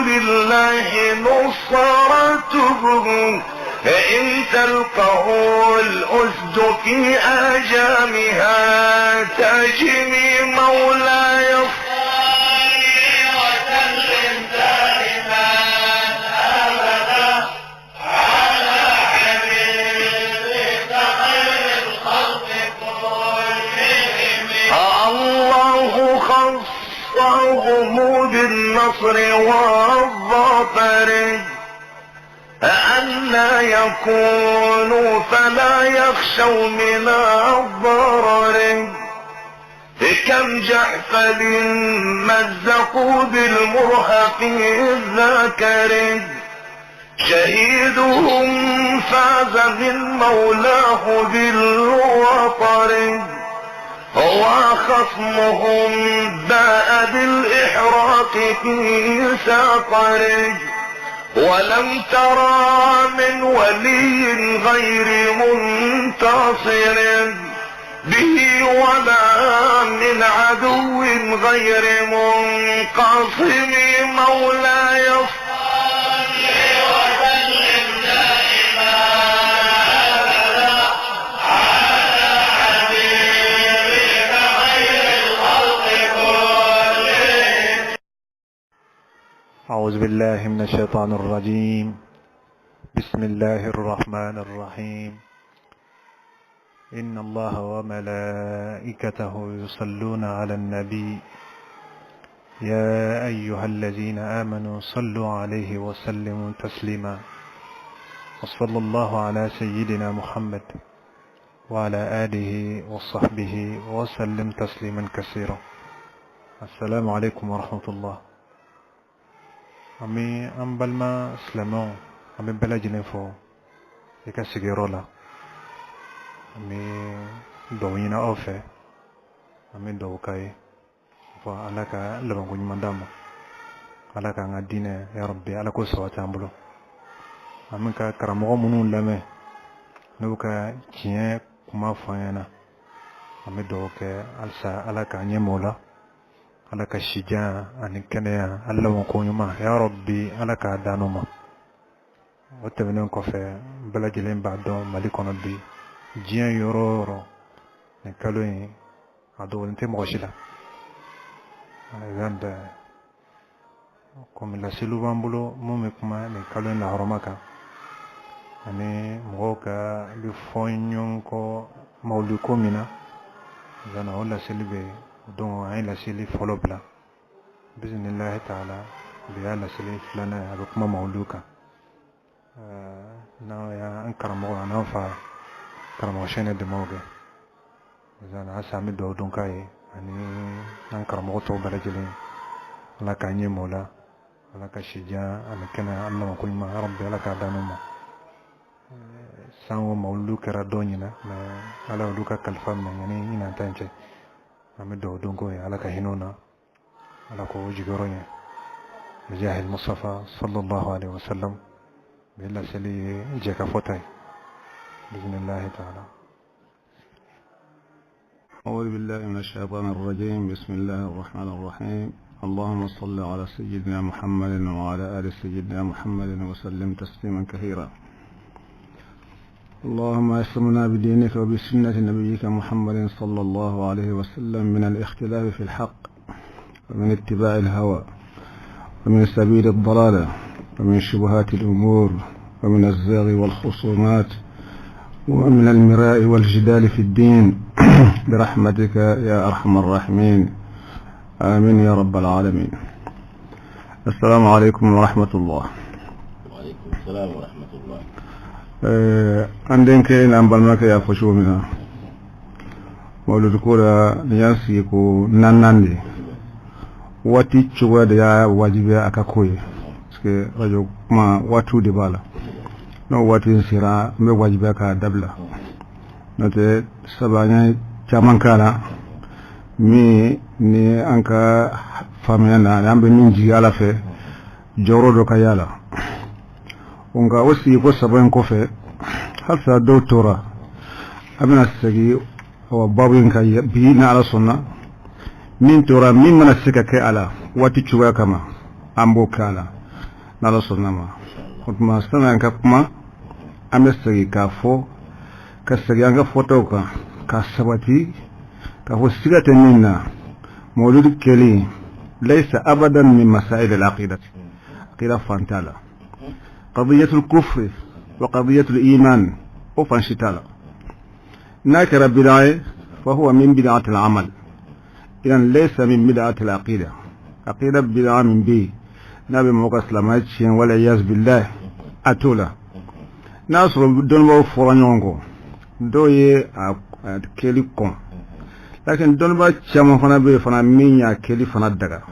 رسول الله نصرتهم، فإن تلقه الأسد في آجامها تجمي. مولاي صل وسلم دائما أبدا على حبيبك خير الخلق كلهم. الله خصهم بالنصر والظفر، ألا يكونوا فلا يخشوا من الضرر. كم جحفل مزقوا بالمرهق الذكر، شهيدهم فاز من مولاه بالوطر، وخصمهم باء بالإحراق في سقر. ولم ترى من ولي غير منتصر به، ولا من عدو غير منقصم. مولاي صل وسلم دائما أبدا على حبيبك خير الخلق كلهم. أعوذ بالله من الشيطان الرجيم. بسم الله الرحمن الرحيم. إن الله وملائكته يصلون على النبي يا أيها الذين آمنوا صلوا عليه وسلموا تسليما. وصلى الله على سيدنا محمد وعلى آله وصحبه وسلم تسليما كثيرا. السلام عليكم ورحمة الله. An bɛ an balima silamɛw, an bɛ bɛɛ lajɛlen fo i ka sigiyɔrɔ la. An bɛ dugawu ɲini aw fɛ, an bɛ dugawu k'a ye fɔ Ala ka labanko ɲuman d'an ma, Ala k'an ka diinɛ, ya Rabbi, Ala k'o sabati an bolo. An bɛ ka karamɔgɔ minnu lamɛn, n'u ka tiɲɛ kuma fɔ an ɲɛna, an bɛ dugawu kɛ halisa Ala k'an ɲɛ m'o la, Ala ka sijan ani kɛnɛya, Ala labanko ɲuman, ya Rabbi, Ala k'a d'an ma. O tɛmɛnen kɔfɛ, bɛɛ lajɛlen b'a dɔn Mali kɔnɔ bi, diɲɛ yɔrɔ o yɔrɔ, nin kalo in a dogolen tɛ mɔgɔ si la. Komi laseliw b'an bolo mun bɛ kuma nin kalo in lahɔrɔma kan, ani mɔgɔw ka bɛ fɔ ɲɔgɔn kɔ mawuli ko min na zana, o laseli bɛ yen. Donc an ye laseli fɔlɔ bila, bisimilahi taala, bi y'a laseli filanan ye, a bɛ kuma mawulu kan. N'an y'an karamɔgɔ an n'an fa karamɔgɔ Sɛnɛ dɛmɛw kɛ zana, halisa an bɛ dugawu don k'a ye ani an karamɔgɔ tɔw bɛɛ lajɛlen, Ala k'an ɲɛ m'o la, Ala ka sijan ani kɛnɛya, Ala ma ko ɲuman, ya Rabbi, Ala k'a d'an ma. Sango mawulu kɛra dɔ ɲina, mais Ala y'olu ka kalifa minɛ yanni ɲinan ta in cɛ. An bɛ dugawu don k'o ye, Ala ka hinɛ u na, Ala k'o jigiyɔrɔ ɲɛ bijahil Mustafa sallallahu alaihi wasallam. Bi laseli ye jɛkafɔ ta ye, bisimilahi taala. أعوذ بالله من الشيطان الرجيم. بسم الله الرحمن الرحيم. اللهم صل على سيدنا محمد وعلى آل سيدنا محمد وسلم تسليما كثيرا. اللهم اعصمنا بدينك وبسنة نبيك محمد صلى الله عليه وسلم من الاختلاف في الحق، ومن اتباع الهوى، ومن سبيل الضلالة، ومن شبهات الأمور، ومن الزاغ والخصومات، ومن المراء والجدال في الدين، برحمتك يا أرحم الراحمين، آمين يا رب العالمين. السلام عليكم ورحمة الله. وعليكم السلام ورحمة الله. An denkɛ n'an balimakɛ y'a fɔ cogo min na, mawuludu ko la, nin y'an sigi ko naaninan de ye. Waati cogoya de y'a wajibiya a ka ko ye, parce que rajo kuma waatiw de b'a la. N'o waati in sera, n bɛ wajibiya k'a dabila. N'o tɛ, saba an ye caman k'a la min ni an ka faamuya na, an bɛ min jigi Ala fɛ, jɔyɔrɔ dɔ ka y'a la. Nka o sigi ko saba in kɔfɛ, halisa dɔw tora, an bɛna segin awa baabu in kan bi, ni Ala sɔnna. Min tora, min mana se ka kɛ a la waati cogoya kama, an b'o kɛ a la. N'Ala sɔnna ma, o tuma sani an ka kuma, an bɛ segin k'a fɔ, ka segin an ka fɔtaw kan ka sabati k'a fɔ siga tɛ min na, mawuludu kɛli laysa abadan min masail al-aqidati, aqida fan t'a la, qadiyatul kufri wa qadiyatul iman o fan si t'a la. N'a kɛra bid'a ye, fa huwa min bid'ati al-amal, idan laysa min bid'ati al-aqida. Aqida bid'a min bɛ yen n'a bɛ mɔgɔ ka silamɛya tiɲɛ, wala iyaz billah, a t'o la. N'a sɔrɔ dɔnnibaaw fɔra ɲɔgɔn kɔ, dɔw ye a kɛli kɔn, lakin dɔnnibaa caman fana bɛ yen fana min y'a kɛli fana daga,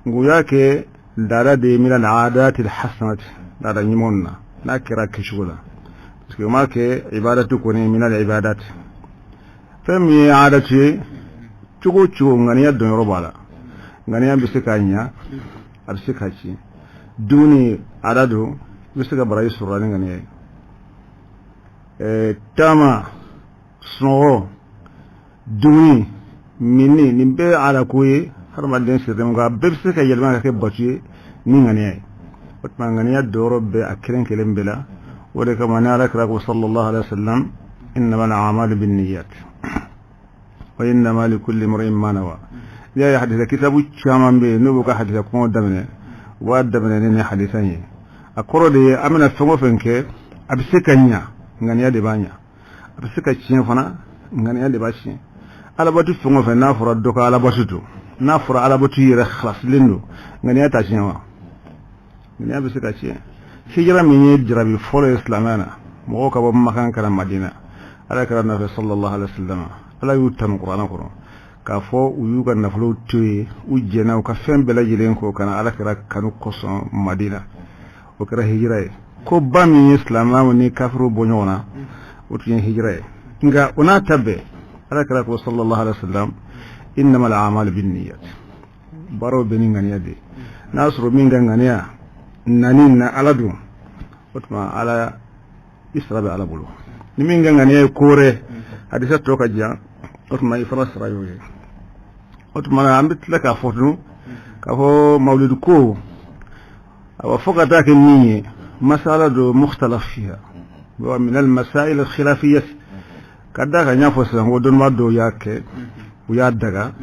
nka u y'a kɛ laada de ye, min al-aadati al-hasanati, laada ɲumanw na, n'a kɛra kɛcogo la, parce que u m'a kɛ ibadatu kɔni min al-ibadati. Fɛn min ye aadatu ye, cogo o cogo ŋaniya donyɔrɔ b'a la, ŋaniya bɛ se k'a ɲa, a bɛ se k'a tiɲɛ. Dumuni aada don, i bɛ se ka baraji sɔrɔ ni ŋaniya ye. Taama, sunɔgɔ, dumuni, minni, nin bɛɛ ye aada ko ye, hadamaden sirilen, nka a bɛɛ bɛ se ka yɛlɛma ka kɛ batu ye ni ŋaniya ye. O tuma ŋaniya donyɔrɔ bɛ a kelen kelen bɛɛ la. O de kama ni Ala kira ko sallallahu alaihi wa sallam, innama al-a'malu binniyat wa innama likulli imri'in ma nawa. N'i y'a ye hadisa kitabu caman bɛ yen, n'u b'u ka hadisa kumaw daminɛ, u b'a daminɛ ni nin hadisa in ye. A kɔrɔ de ye, an bɛna fɛn o fɛn kɛ, a bɛ se ka ɲa, ŋaniya de b'a ɲa, a bɛ se ka tiɲɛ fana, ŋaniya de b'a tiɲɛ. Alabatu fɛn o fɛn, n'a fɔra dɔ ka alabatu don, n'a fɔra alabatu yɛrɛ halasilen don, ŋaniya t'a tiɲɛ wa? Ŋaniya bɛ se ka tiɲɛ. Hijira min ye jarabi fɔlɔ ye silamɛya na, mɔgɔw ka bɔ Makan ka na Madina, Ala kira nɔfɛ sallallahu alaihi wa sallam, Ala y'u tanu kuranɛ kɔnɔ k'a fɔ u y'u ka nafolow to yen, u jɛnna u ka fɛn bɛɛ lajɛlen kɔ ka na Ala kira kanu kosɔn Madina. O kɛra hijira ye. Ko ba min ye silamɛw ni kafiriw bɔ ɲɔgɔn na, o tun ye hijira ye. Nka o n'a ta bɛɛ, Ala kira ko sallallahu alaihi wa sallam, innamal a'malu binniyat, baaraw bɛ ni ŋaniya de ye. N'a sɔrɔ min ka ŋaniya nani na Ala don, o tuma Ala i sara bɛ Ala bolo. Ni min ka ŋaniya ye ko wɛrɛ, hadisa tɔ ka jan, o tuma i fana sara y'o ye. O tuma an bɛ tila k'a fɔ tun k'a fɔ mawuludu ko, awa, fo ka taa kɛ min ye, masala don mukhtalaf fiha wa min al masail al khilafiyya. Ka da kan n y'a fɔ sisan ko dɔnnibaa dɔw y'a kɛ, u y'a daga,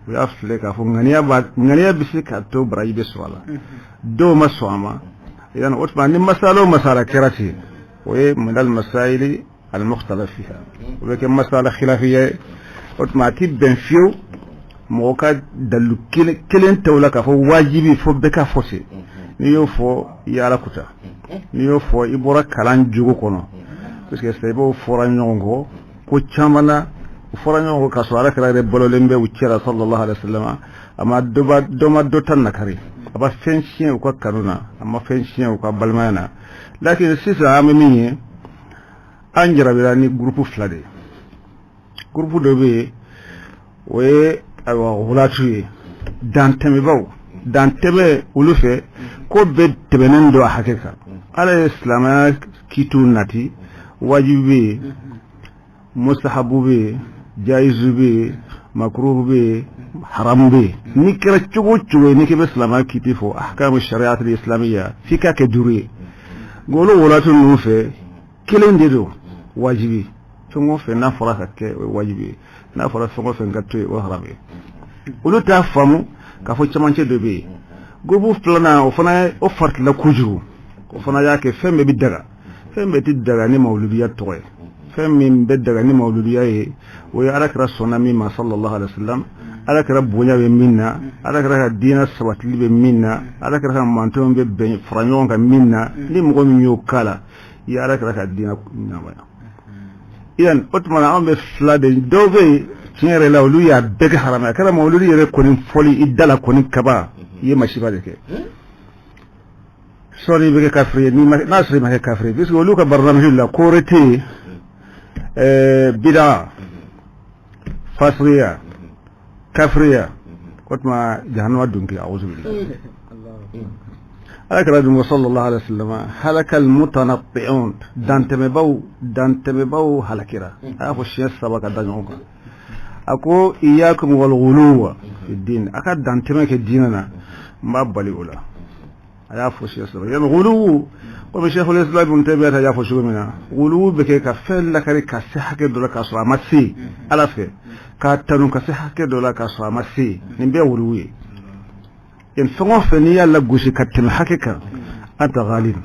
u y'a filɛ k'a fɔ ŋaniya b'a ŋaniya bɛ se k'a to baraji bɛ sɔrɔ a la, dɔw ma sɔn a ma. Yani o tuma ni masala o masala kɛra ten, o ye min al masail al mukhtalaf fiha, o bɛ kɛ masala khilafiyya ye. O tuma a ti bɛn fiyewu mɔgɔ ka dalilu kelen kelen tɛ o la k'a fɔ wajibi fo bɛɛ ka fɔ ten. N'i y'o fɔ, i ye Ala kuta. N'i y'o fɔ, i bɔra kalan jogo kɔnɔ, parce que sahibaw fɔra ɲɔgɔn kɔ ko caman na, u fɔra ɲɔgɔn kɔ k'a sɔrɔ Ala kira yɛrɛ balolen bɛ u cɛla sallallahu alaihi wa sallam. A ma dɔ ma dɔ ta nakari, a ma fɛn tiɲɛ u ka kanu na, a ma fɛn tiɲɛ u ka balimaya na. Lakin sisan an bɛ min ye, an jarabira ni gurupu fila de ye. Gurupu dɔ bɛ yen, o ye ayiwa wulatu ye, dantɛmɛbaw, dantɛmɛ olu fɛ, ko bɛɛ tɛmɛnen don a hakɛ kan. Ala ye silamɛya kitiw nati, wajibi bɛ yen, mustahabu bɛ yen, jayizu bɛ yen, makruhu bɛ yen, haramu bɛ yen. N'i kɛra cogo o cogo ye, n'i k'i bɛ silamɛya kiti fɔ, ahkamu shari'atul islamiyya, f'i k'a kɛ duuru ye. Nka olu wulatu ninnu fɛ, kelen de don, wajibi. Fɛn o fɛn n'a fɔra ka kɛ, o ye wajibi ye, n'a fɔra fɛn o fɛn ka to yen, o ye haramu ye. Olu t'a faamu k'a fɔ cɛmancɛ dɔ bɛ yen. Gurupu filanan, o fana o faritila kojugu, o fana y'a kɛ fɛn bɛɛ bɛ daga. Fɛn bɛɛ tɛ daga ni mawuludiya tɔgɔ ye. Fɛn min bɛ daga ni mawuludiya ye, o ye Ala kira sɔnna min ma sallallahu alaihi wa sallam, Ala kira bonya bɛ min na, Ala kira ka diinɛ sabatili bɛ min na, Ala kira ka mantonw bɛ bɛn fara ɲɔgɔn kan min na. Ni mɔgɔ min y'o k'a la, i ye Ala kira ka diinɛ ɲɛnamaya. Idan o tuma na, anw bɛ fila de, dɔw bɛ yen, tiɲɛ yɛrɛ la, olu y'a bɛɛ kɛ haramu ye. A kɛra mawuludi yɛrɛ kɔni fɔli i da la kɔni kaba, i ye masiba de kɛ. Sɔɔni i bɛ kɛ kafiri ye, n'a sɔrɔ i ma kɛ kafiri ye, puisque olu ka barnamij la, ko wɛrɛ tɛ yen, bida, fasiriya, kafiriya, o tuma jahanama dunki, a'udhu billahi. Ala kira dun ko sallallahu alaihi wasallam, halakal mutanatti'un, dantɛmɛbaw halakira. A y'a fɔ siɲɛ saba ka da ɲɔgɔn kan. A ko iyyakum wal ghuluwa fi din, a ka dantɛmɛ kɛ diinɛ na, n b'a bali o la. A y'a fɔ siɲɛ saba. Yani guluwu, komi Sheikhul Islam Ibn Taymiyyah y'a fɔ cogo min na, guluwu bɛ kɛ ka fɛn lakari ka se hakɛ dɔ la k'a sɔrɔ a ma se Ala fɛ, k'a tanu ka se hakɛ dɔ la k'a sɔrɔ a ma se, nin bɛɛ guluwu ye. Yani fɛn o fɛn n'i y'a lagosi ka tɛmɛ hakɛ kan, anta ghalib.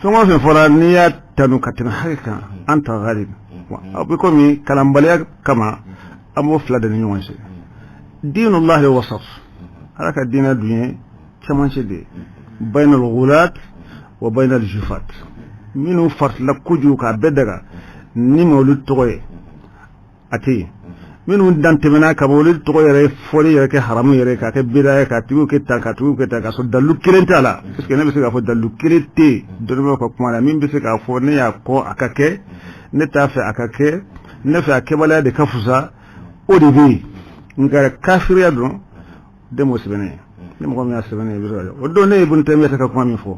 Fɛn o fɛn fɔra n'i y'a tanu ka tɛmɛ hakɛ kan, anta ghalib. Aw bɛ komi kalanbaliya kama an b'o fila de ni ɲɔgɔn cɛ. Dinullahi wasat, Ala ka diinɛ dun ye cɛmancɛ de ye, bayna al-ghulat wa bayna al-jufat. Minnu faritila kojugu k'a bɛɛ daga ni ma olu tɔgɔ ye, a tɛ yen. Minnu dan tɛmɛna ka olu tɔgɔ yɛrɛ fɔli yɛrɛ kɛ haramu yɛrɛ, k'a kɛ bida ye, k'a tigiw kɛ tan, k'a tigiw kɛ tan, k'a sɔrɔ dalilu kelen t'a la. Parce que ne bɛ se k'a fɔ dalilu kelen tɛ yen dɔnnibagaw ka kuma la min bɛ se k'a fɔ ne y'a kɔ a ka kɛ, ne t'a fɛ a ka kɛ, ne fɛ a kɛbaliya de ka fusa, o de bɛ yen. Nka kafiriya dun den m'o sɛbɛnnen ye. Ni mɔgɔ min y'a sɛbɛnnen ye, i bɛ se ka o don. Ne ye Ibn Taymiyyah ka kuma min fɔ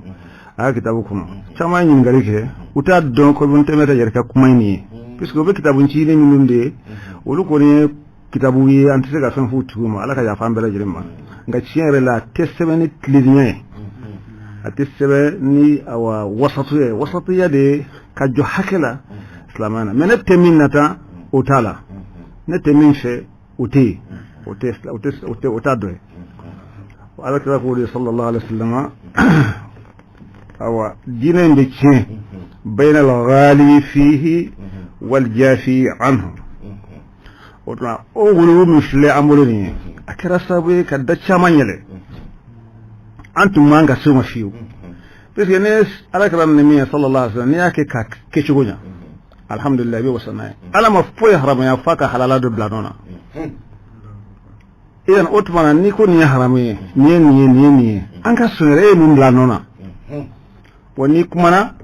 a ka kitabu kɔnɔ, caman ye ɲininkali kɛ, u t'a dɔn ko Ibn Taymiyyah yɛrɛ ka kuma in nin ye, puisque u bɛ kitabu ncinin minnu de ye, olu kɔni ye kitabu ye, an tɛ se ka fɛn f'u tigiw ma. Ala ka yafa an bɛɛ lajɛlen ma. Nka tiɲɛ yɛrɛ la, a tɛ sɛbɛn ni tilennenya ye, a tɛ sɛbɛn ni awa wasatu ye. Wasatuya de ye ka jɔ hakɛ la silamɛya na. Mais ne tɛ min nata, o t'a la. Ne tɛ min fɛ, o tɛ yen, o tɛ o tɛ o tɛ o t'a dɔ ye. Ala kira ko de sallallahu alaihi wasallam, awa diinɛ in bɛ tiɲɛ bayna al-ghali fihi wal jafi anhu. O tuma o wuluwu min filɛ an bolo nin ye, a kɛra sababu ye ka da caman yɛlɛ. An tun man ka se o ma fiyewu, parce que ne ala kira ni min ye sallallahu alaihi wasallam, n'i y'a kɛ ka kɛcogo ɲa, alhamdulillah, i bɛ wasa n'a ye. Ala ma foyi haramaya f'a ka halala dɔ bila nɔ na. Idan o tuma na, n'i ko nin ye haramu ye, nin ye nin ye, nin ye nin ye, an ka sɔn yɛrɛ, e ye mun bila nɔ na? Wa n'i kumana,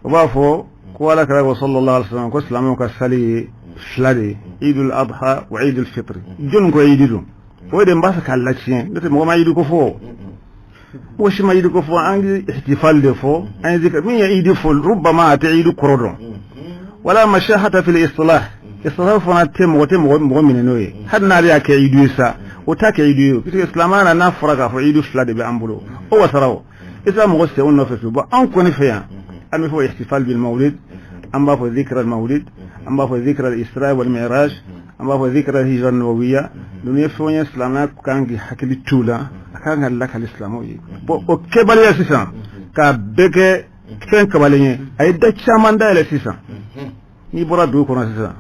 o b'a fɔ ko ala kira ko sallallahu alaihi wasallam ko silamɛw ka sali ye fila de ye, idul adha wa idul fitri. Jɔnni ko idi don? O de n b'a fɛ k'a latiɲɛ. N'o tɛ mɔgɔ ma idi ko fɔ, mɔgɔ si ma idi ko fɔ. An ye ihtifal de fɔ, an ye zikr. Min ye idi fɔ, rubama a tɛ idi kɔrɔ dɔn, wala mashahata fil istilah. Istilah fana tɛ mɔgɔ tɛ mɔgɔ mɔgɔ minɛ n'o ye. Hali n'ale y'a kɛ idi ye sa, o t'a kɛ idi ye, puisque silamɛya la, n'a fɔra k'a fɔ idi fila de bɛ an bolo, o wasara. O i tɛ mɔgɔ sɛw nɔfɛ fiyewu. Bon, anw kɔni fɛ yan, an bɛ fɔ ihtifal bil mawlid, an b'a fɔ zikr al mawlid, an b'a fɔ zikr al isra wal mi'raj, an b'a fɔ zikr al hijra nabawiya. Ninnu ye fɛnw ye silamɛya kan k'i hakili t'u la, a kan ka lakali silamɛw ye. Bon, o kɛbaliya sisan k'a bɛɛ kɛ fɛn kabalen ye, a ye da caman dayɛlɛ sisan. N'i bɔra dugu kɔnɔ sisan,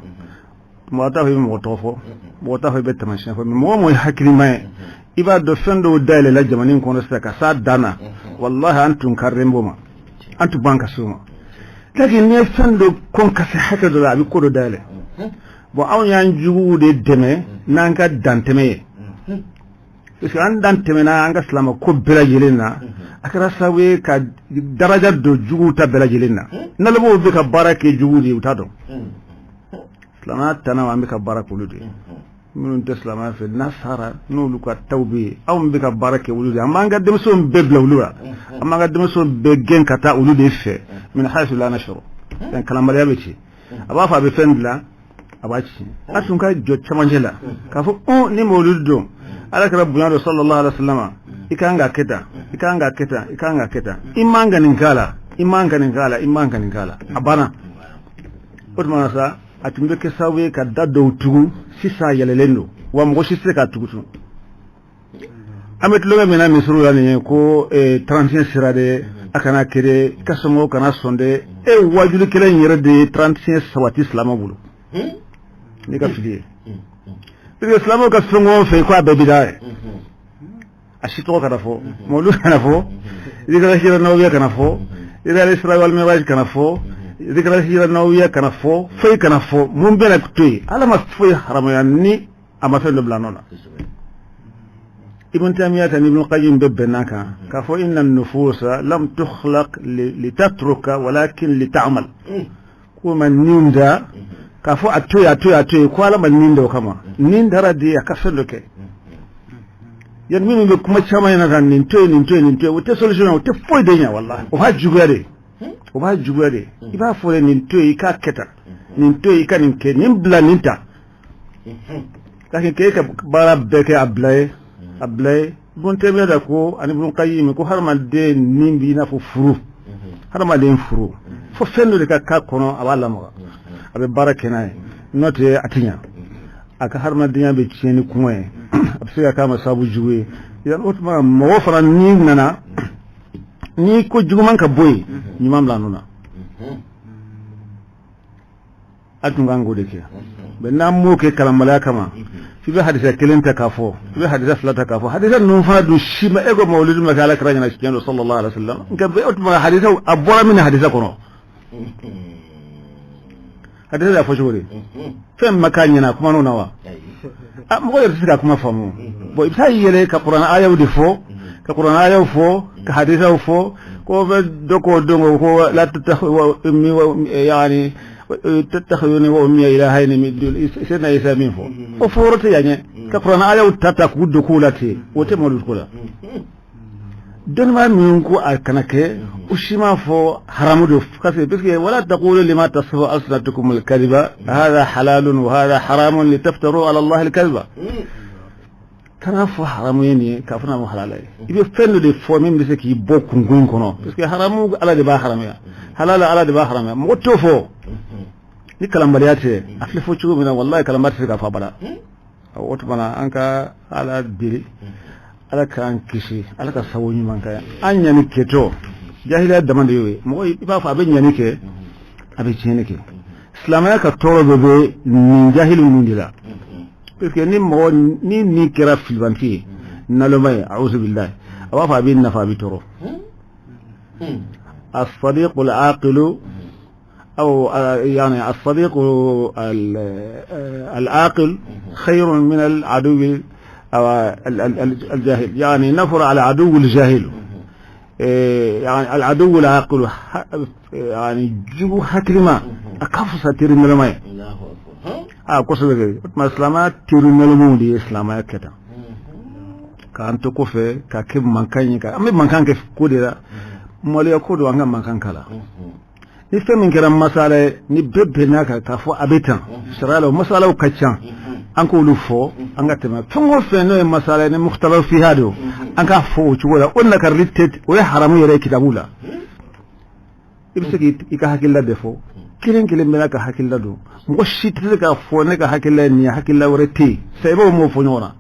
mɔgɔ t'a fɔ i bɛ mɔgɔ tɔgɔ fɔ, mɔgɔ t'a fɔ i bɛ taamasiyɛn fɔ, mais mɔgɔ mɔgɔ ye hakilima ye, i b'a dɔn fɛn dɔw dayɛlɛla jamana in kɔnɔ sisan ka s'a dan na. Walahi, an tun karilen b'o ma, an tun b'an ka se o ma. Lakin n'i ye fɛn dɔ kɔn ka se hakɛ dɔ la, a bɛ ko dɔ dayɛlɛ. Bon, anw y'an juguw de dɛmɛ n'an ka dantɛmɛ ye, parce que an dan tɛmɛna an ka silamɛ ko bɛɛ lajɛlen na. A kɛra sababu ye ka daraja don juguw ta bɛɛ lajɛlen na. Nalɔbɔw bɛ ka baara kɛ juguw de ye, u t'a dɔn. Silamɛya tana, an bɛ ka baara k'olu de ye. Minnu tɛ silamɛya fɛ, n'a sara n'olu ka taw bɛ yen, anw bɛ ka baara kɛ olu de ye. An b'an ka denmisɛnw bɛɛ bila olu la, an b'an ka denmisɛnw bɛɛ gɛn ka taa olu de fɛ. Min haythu la nash'ur, kalanbaliya bɛ ci. A b'a fɔ a bɛ fɛn dilan, a b'a ci. A tun ka jɔ cɛmancɛ la k'a fɔ ni m'olu don, ala kɛra bonya dɔ sallallahu alaihi wasallam, i kan ka kɛ tan, i kan ka kɛ tan, i kan ka kɛ tan, i man ka nin k'a la, i man ka nin k'a la, i man ka nin k'a la, a banna. O tuma na sa, a tun bɛ kɛ sababu ye ka da dɔw tugu. Sisan a yɛlɛlen don wa, mɔgɔ si tɛ se k'a tugu tun. An bɛ tulonkɛ min na misiriw la nin ye ko 31 sira de, a kana kɛ de, i ka somɔgɔw kana sɔn de. E wajulikɛla in yɛrɛ de ye 31 sabati silamɛw bolo n'i ka fili ye, parce que silamɛw ka fɛn o fɛn ko a bɛɛ bida ye, a si tɔgɔ kana fɔ, mawulu kana fɔ, zikra hijra nawawiya kana fɔ, zikra isra wal miraj kana fɔ, zikra hijra nawawiya kana fɔ, foyi kana fɔ. Mun bɛna to yen? Ala ma foyi haramaya ni a ma fɛn dɔ bila nɔ na. Ibn Taymiyyah ni Ibn Qayyim bɛ bɛnna kan k'a fɔ inna nufusa lam tukhlaq litatruka walakin lita'mal. Ko ma nin da k'a fɔ a to yen, a to yen, a to yen, ko ala ma nin da o kama. Nin dara de a ka fɛn dɔ kɛ. Yani minnu bɛ kuma caman ɲɛna ka nin to yen, nin to yen, nin to yen, o tɛ solution ye, o tɛ foyi de ɲɛ. Walahi, o b'a juguya de, o b'a juguya de. I b'a fɔ de nin to yen, i k'a kɛ tan, nin to yen, i ka nin kɛ, nin bila, nin ta. Lakin k'e ka baara bɛɛ kɛ a bila ye, a bila ye. Ibn Taymiyyah da ko ani Ibn Qayyim ko hadamaden ni b'i n'a fɔ furu, hadamaden furu fo fɛn dɔ de ka k'a kɔnɔ a b'a lamaga, a bɛ baara kɛ n'a ye, n'o tɛ a tɛ ɲa. A ka hadamadenya bɛ tiɲɛ ni kuma ye, a bɛ se ka k'a ma sababu jugu ye. O tuma mɔgɔ fana n'i nana ni ko juguman ka bɔ yen, ɲuman bila nɔ na, a tun kan k'o de kɛ. Mɛ n'an m'o kɛ kalanbaliya kama, f'i bɛ hadisa kelen ta k'a fɔ, i bɛ hadisa fila ta k'a fɔ, hadisa ninnu fana dun si ma e ko mawuludu ma kɛ ala kira ɲɛna tiɲɛ don sallallahu alaihi wa sallam. Nka o tuma hadisa a bɔra min na hadisa kɔnɔ, hadisa y'a fɔ cogo di? Fɛn ma k'a ɲɛna a kuma na wa? A mɔgɔ yɛrɛ tɛ se ka kuma faamu. Bon, i bɛ taa yɛlɛ ka kuranɛ ayaw de fɔ, ka kuranɛ ayaw fɔ, ka hadisaw fɔ, ko fɛ dɔ k'o dɔn ko la yani tattakhiduni wa ummiya ilahayni min dun sena Isa min fɔ o fɔrɔ tɛ yan ɲɛ ka kuranɛ ayaw ta ta k'u don kow la ten, o tɛ mawuludu ko la. Dɔnnibaa min ko a kana kɛ, o si m'a fɔ haramu don, parce que wala taqulu lima tasifu alsinatukum alkadhiba hadha halalun wa hadha haramun litaftaru ala Allah alkadhiba. Kana fɔ haramu ye nin ye k'a fɔ n'a ma halala ye, i bɛ fɛn dɔ de fɔ min bɛ se k'i bɔ kunkun in kɔnɔ, parce que haramu ala de b'a haramuya, halala ala de b'a haramuya. Mɔgɔ t'o fɔ ni kalanbaliya tɛ. A filɛ fɔ cogo min na, walahi kalanba tɛ se k'a fɔ abada. O tuma na an ka ala deli, ala k'an kisi, ala ka sago ɲuman kɛ an. Ɲani kɛtɔ jahiliya dama de y'o ye. Mɔgɔ i b'a fɔ a bɛ ɲani kɛ, a bɛ tiɲɛni kɛ. Silamɛya ka tɔɔrɔ bɛɛ bɛ nin jahili ninnu de la, parce que ni mɔgɔ ni nin kɛra filibanti ye, naloma ye, a'udhu billahi, a b'a fɔ a bɛ nafa, a bɛ tɔɔrɔ. الصديق العاقل أو يعني الصديق العاقل خير من العدو أو الجاهل، يعني نفر على عدو الجاهل، يعني العدو العاقل يعني jugu hakilima a ka fisa teri naloma ye. A kosɛbɛ kɛ. O tuma silamɛya teri nalomaw de ye silamɛya kɛ tan k'an to kɔfɛ ka kɛ mankan ye, an bɛ mankan kɛ ko de la, maloya ko don an ka mankan kala. Ni fɛn min kɛra masala ye, ni bɛɛ bɛnna kan k'a fɔ a bɛ tan sariya la, o masalaw ka ca, an k'olu fɔ an ka tɛmɛ. Fɛn o fɛn n'o ye masala ye, ni mukhtalafu fiha don, an k'a fɔ o cogo la. O nakarili tɛ, o ye haramu yɛrɛ ye kitabu la. I bɛ se k'i ka hakilila de fɔ, kelen kelen bɛɛ n'a ka hakilila don. Mɔgɔ si tɛ se k'a fɔ ne ka hakilila ye nin ye, hakilila wɛrɛ tɛ yen. Sɛbɛw m'o fɔ ɲɔgɔn na.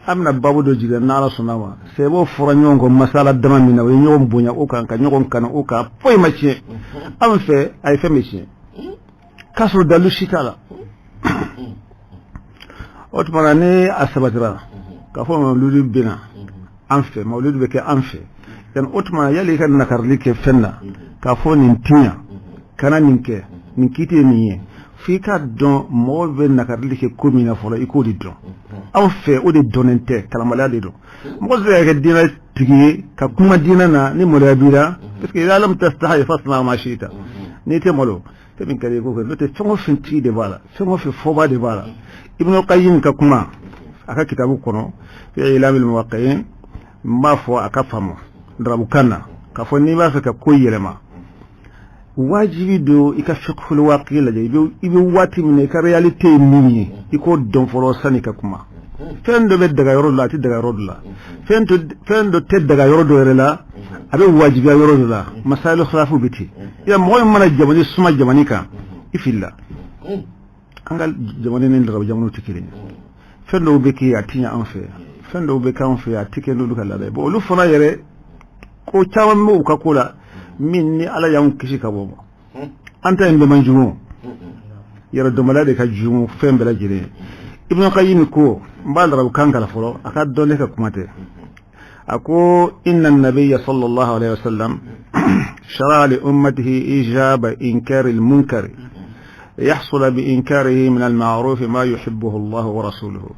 An bɛna baabu dɔ jigin n'ala sɔnna ma. Sɛbɛw fɔra ɲɔgɔn kɔ masala dama min na, o ye ɲɔgɔn bonya o kan, ka ɲɔgɔn kanu o kan, foyi ma tiɲɛ. Anw fɛ a ye fɛn bɛ tiɲɛ k'a sɔrɔ dalu si t'a la. O tuma na ni a sabatira k'a fɔ mawuludu bɛ na an fɛ, mawuludu bɛ kɛ an fɛ yan, o tuma yali i ka nakarili kɛ fɛn na k'a fɔ nin tiɲɛ kana nin kɛ, nin kiti ye nin ye, f'i ka dɔn mɔgɔ bɛ nakarili kɛ ko min na fɔlɔ, i k'o de dɔn. Anw fɛ o de dɔnnen tɛ, kalanbaliya de don. Mɔgɔ tɛ se ka kɛ diinɛ tigi ye ka kuma diinɛ na ni maloya b'i la, parce que idha lam tastahi fasna ma shi'ta. N'i tɛ malo, fɛn min ka di i k'o kɛ, n'o tɛ fɛn o fɛn tigi de b'a la, fɛn o fɛn fɔba de b'a la. Ibn Qayyim ka kuma a ka kitabu kɔnɔ fi ilamil muwaqqi'in, n b'a fɔ a ka faamu darabukan na k'a fɔ n'i b'a fɛ ka ko yɛlɛma, wajibi don i ka fiqhul waqi lajɛ. I bɛ waati min na, i ka réalité ye min ye, i k'o dɔn fɔlɔ sani ka kuma. Fɛn dɔ bɛ daga yɔrɔ dɔ la, a tɛ daga yɔrɔ dɔ la. Fɛn dɔ tɛ daga yɔrɔ dɔ yɛrɛ la, a bɛ wajibiya yɔrɔ dɔ la. Masayilu khilafu bɛ ten. Ya mɔgɔ min mana jamani suma jamani kan, i filila. An ka jamana ni larabu jamanaw tɛ kelen ye. Fɛn dɔw bɛ kɛ a tɛ ɲɛ an fɛ, fɛn dɔw bɛ k'an fɛ a tɛ kɛ n'olu ka laada ye. Bon, olu fana yɛrɛ ko caman bɛ u ka ko la min ni ala y'anw kisi ka bɔ ma. An ta in bɛɛ man jugu, yɛrɛ dɔnbaliya de ka jugu fɛn bɛɛ lajɛlen ye. Ibn Qayyim ko, n b'a larabukan kalan fɔlɔ, a ka dɔn ne ka kuma tɛ. A ko inna nabiyya sallallahu alaihi wasallam shara'a li ummatihi ijaba inkari al-munkari يحصل بإنكاره من المعروف ما يحبه الله ورسوله،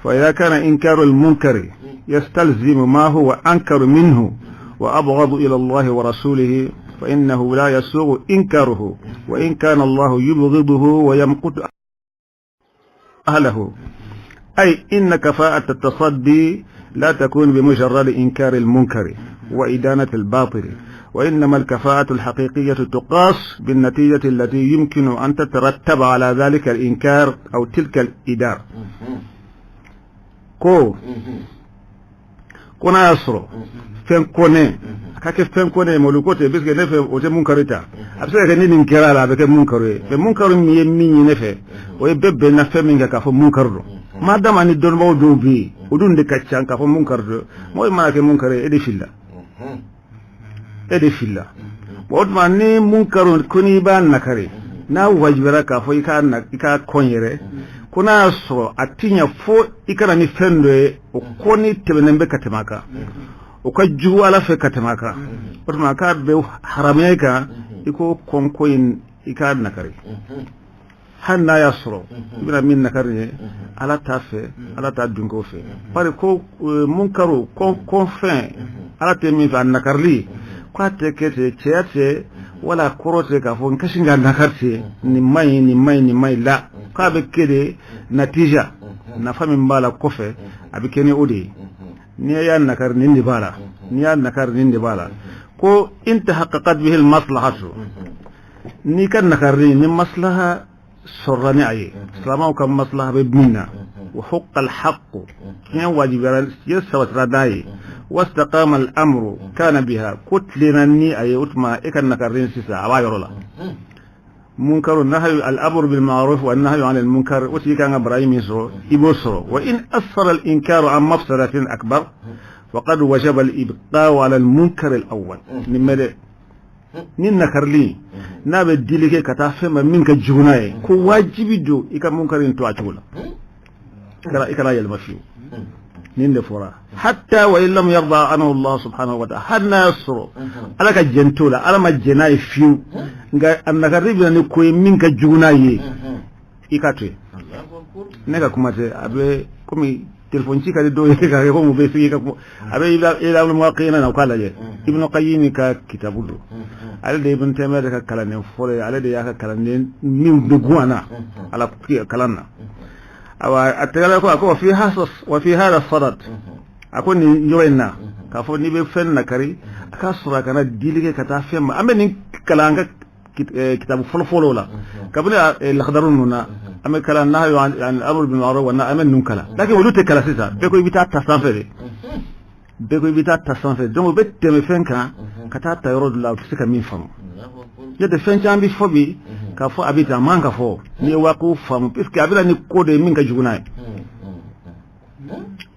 فإذا كان إنكار المنكر يستلزم ما هو أنكر منه وأبغض إلى الله ورسوله فإنه لا يسوغ إنكاره، وإن كان الله يبغضه ويمقت أهله. أي إن كفاءة التصدي لا تكون بمجرد إنكار المنكر وإدانة الباطل، وإنما الكفاءة الحقيقية تقاس بالنتيجة التي يمكن أن تترتب على ذلك الإنكار أو تلك الإدارة. Ko Ko n'a y'a sɔrɔ fɛn kɔnnen a ka kɛ fɛn kɔnnen ye, mawuludu ko tɛ, puisque ne fɛ o tɛ munkaru ta. A bɛ se ka kɛ ni nin kɛra a la, a bɛ kɛ munkaru ye, mais munkaru min ye min ye ne fɛ, o ye bɛɛ bɛnna fɛn min kan k'a fɔ munkaru don. Maa dama ni dɔnnibagaw dɔw bɛ yen, o dun de ka ca k'a fɔ munkaru don. Mɔgɔ min mana kɛ munkaru ye, e de filila, e de filila. Bon, o tuma ni munkaru ko n'i b'a nakari, n'a wajibiyara k'a fɔ i k'a kɔn yɛrɛ, ko n'a y'a sɔrɔ a ti ɲɛ fo i ka na ni fɛn dɔ ye, o kɔni tɛmɛnen bɛ ka tɛmɛ a kan, o ka jugu Ala fɛ ka tɛmɛ a kan, o tuma k'a bɛ haramuya i kan i k'o kɔn ko in i k'a nakari, hali n'a y'a sɔrɔ i bɛna min nakari ye, Ala t'a fɛ, Ala t'a dunkew fɛ. Bari ko munkaru kɔnfɛn, Ala tɛ min fɛ, a nakarili k'a tɛ kɛ ten, cɛya tɛ wala kɔrɔ tɛ k'a fɔ n kasi ka nakari ten, nin man ɲi, nin man ɲi, nin man ɲi la. K'a bɛ kɛ de natija, nafa min b'a la kɔfɛ, a bɛ kɛ ni o de ye. N'i y'a nakari, nin de b'a la, n'i y'a nakari, nin de b'a la. Ko in tahaqqaqat bihi al-maslahatu, n'i ka nakarili ni maslaha sɔrɔla ni a ye, silamɛw ka maslaha bɛ min na, wa huqqa al-haqqu, tiɲɛ wajibiyara, tiɲɛ sabatira n'a ye, wastaqama al-amru kana biha, ko tilenna ni a ye, o tuma e ka nakarili sisan a b'a yɔrɔ la. Munkaru nahyu, al-amru bil ma'ruf wa nahyu 'anil munkar, o tigi kan ka baraji min sɔrɔ, i b'o sɔrɔ. Wa in asfara al-inkaru an mafsadatin akbar, faqad wajaba al-ibqa'u 'ala al-munkar al-awwal. Nin mɛ dɛ, ni nakarili n'a bɛ dili kɛ ka taa fɛn ma min ka jugu n'a ye, ko wajibi don i ka munkari in to a cogo la, i kana yɛlɛma fiyewu. Nin de fɔra, hatta wa in lam yarda anhu Allah subhanahu wa ta'ala, hali n'a y'a sɔrɔ Ala ka jɛn t'o la, Ala ma jɛn n'a ye fiyewu, nka a nakarili bɛ na ni ko ye min ka jugu n'a ye, i ka to yen. Ne ka kuma tɛ, a bɛ komi téléphone ci ka di dɔw ye k'a kɛ komi u bɛ sigi ka kuma. A bɛ Ilamul Muwaqqi'ina na, u k'a lajɛ, Ibn Qayyim ka kitabu don. Ale de ye Ibn Taymiyyah de ka kalanden fɔlɔ ye, ale de y'a ka kalanden min bɛ gun a na ala kalan na. Awa, a tɛgɛla ko a ko wa fi hada sadad, a ko nin yɔrɔ in na, k'a fɔ n'i bɛ fɛn nakari, a k'a sɔrɔ a kana dili kɛ ka taa fɛn ma. An bɛ nin kalan an ka kitabu fɔlɔ-fɔlɔw la, kabini lakadaru ninnu na, an bɛ kalan nahyu an amru bil ma'ruf wa an bɛ ninnu kalan, lakin olu tɛ kalan sisan. Bɛɛ ko i bɛ taa ta sanfɛ de, bɛɛ ko i bɛ taa ta sanfɛ. Donc u bɛ tɛmɛ fɛn kan ka taa ta yɔrɔ dɔ la, u tɛ se ka min faamu. N'o tɛ, fɛn caman bɛ fɔ bi k'a fɔ a bɛ tan, a man ka fɔ n'i ye waatiw faamu, puisque a bɛ na ni ko de ye min ka jugu n'a ye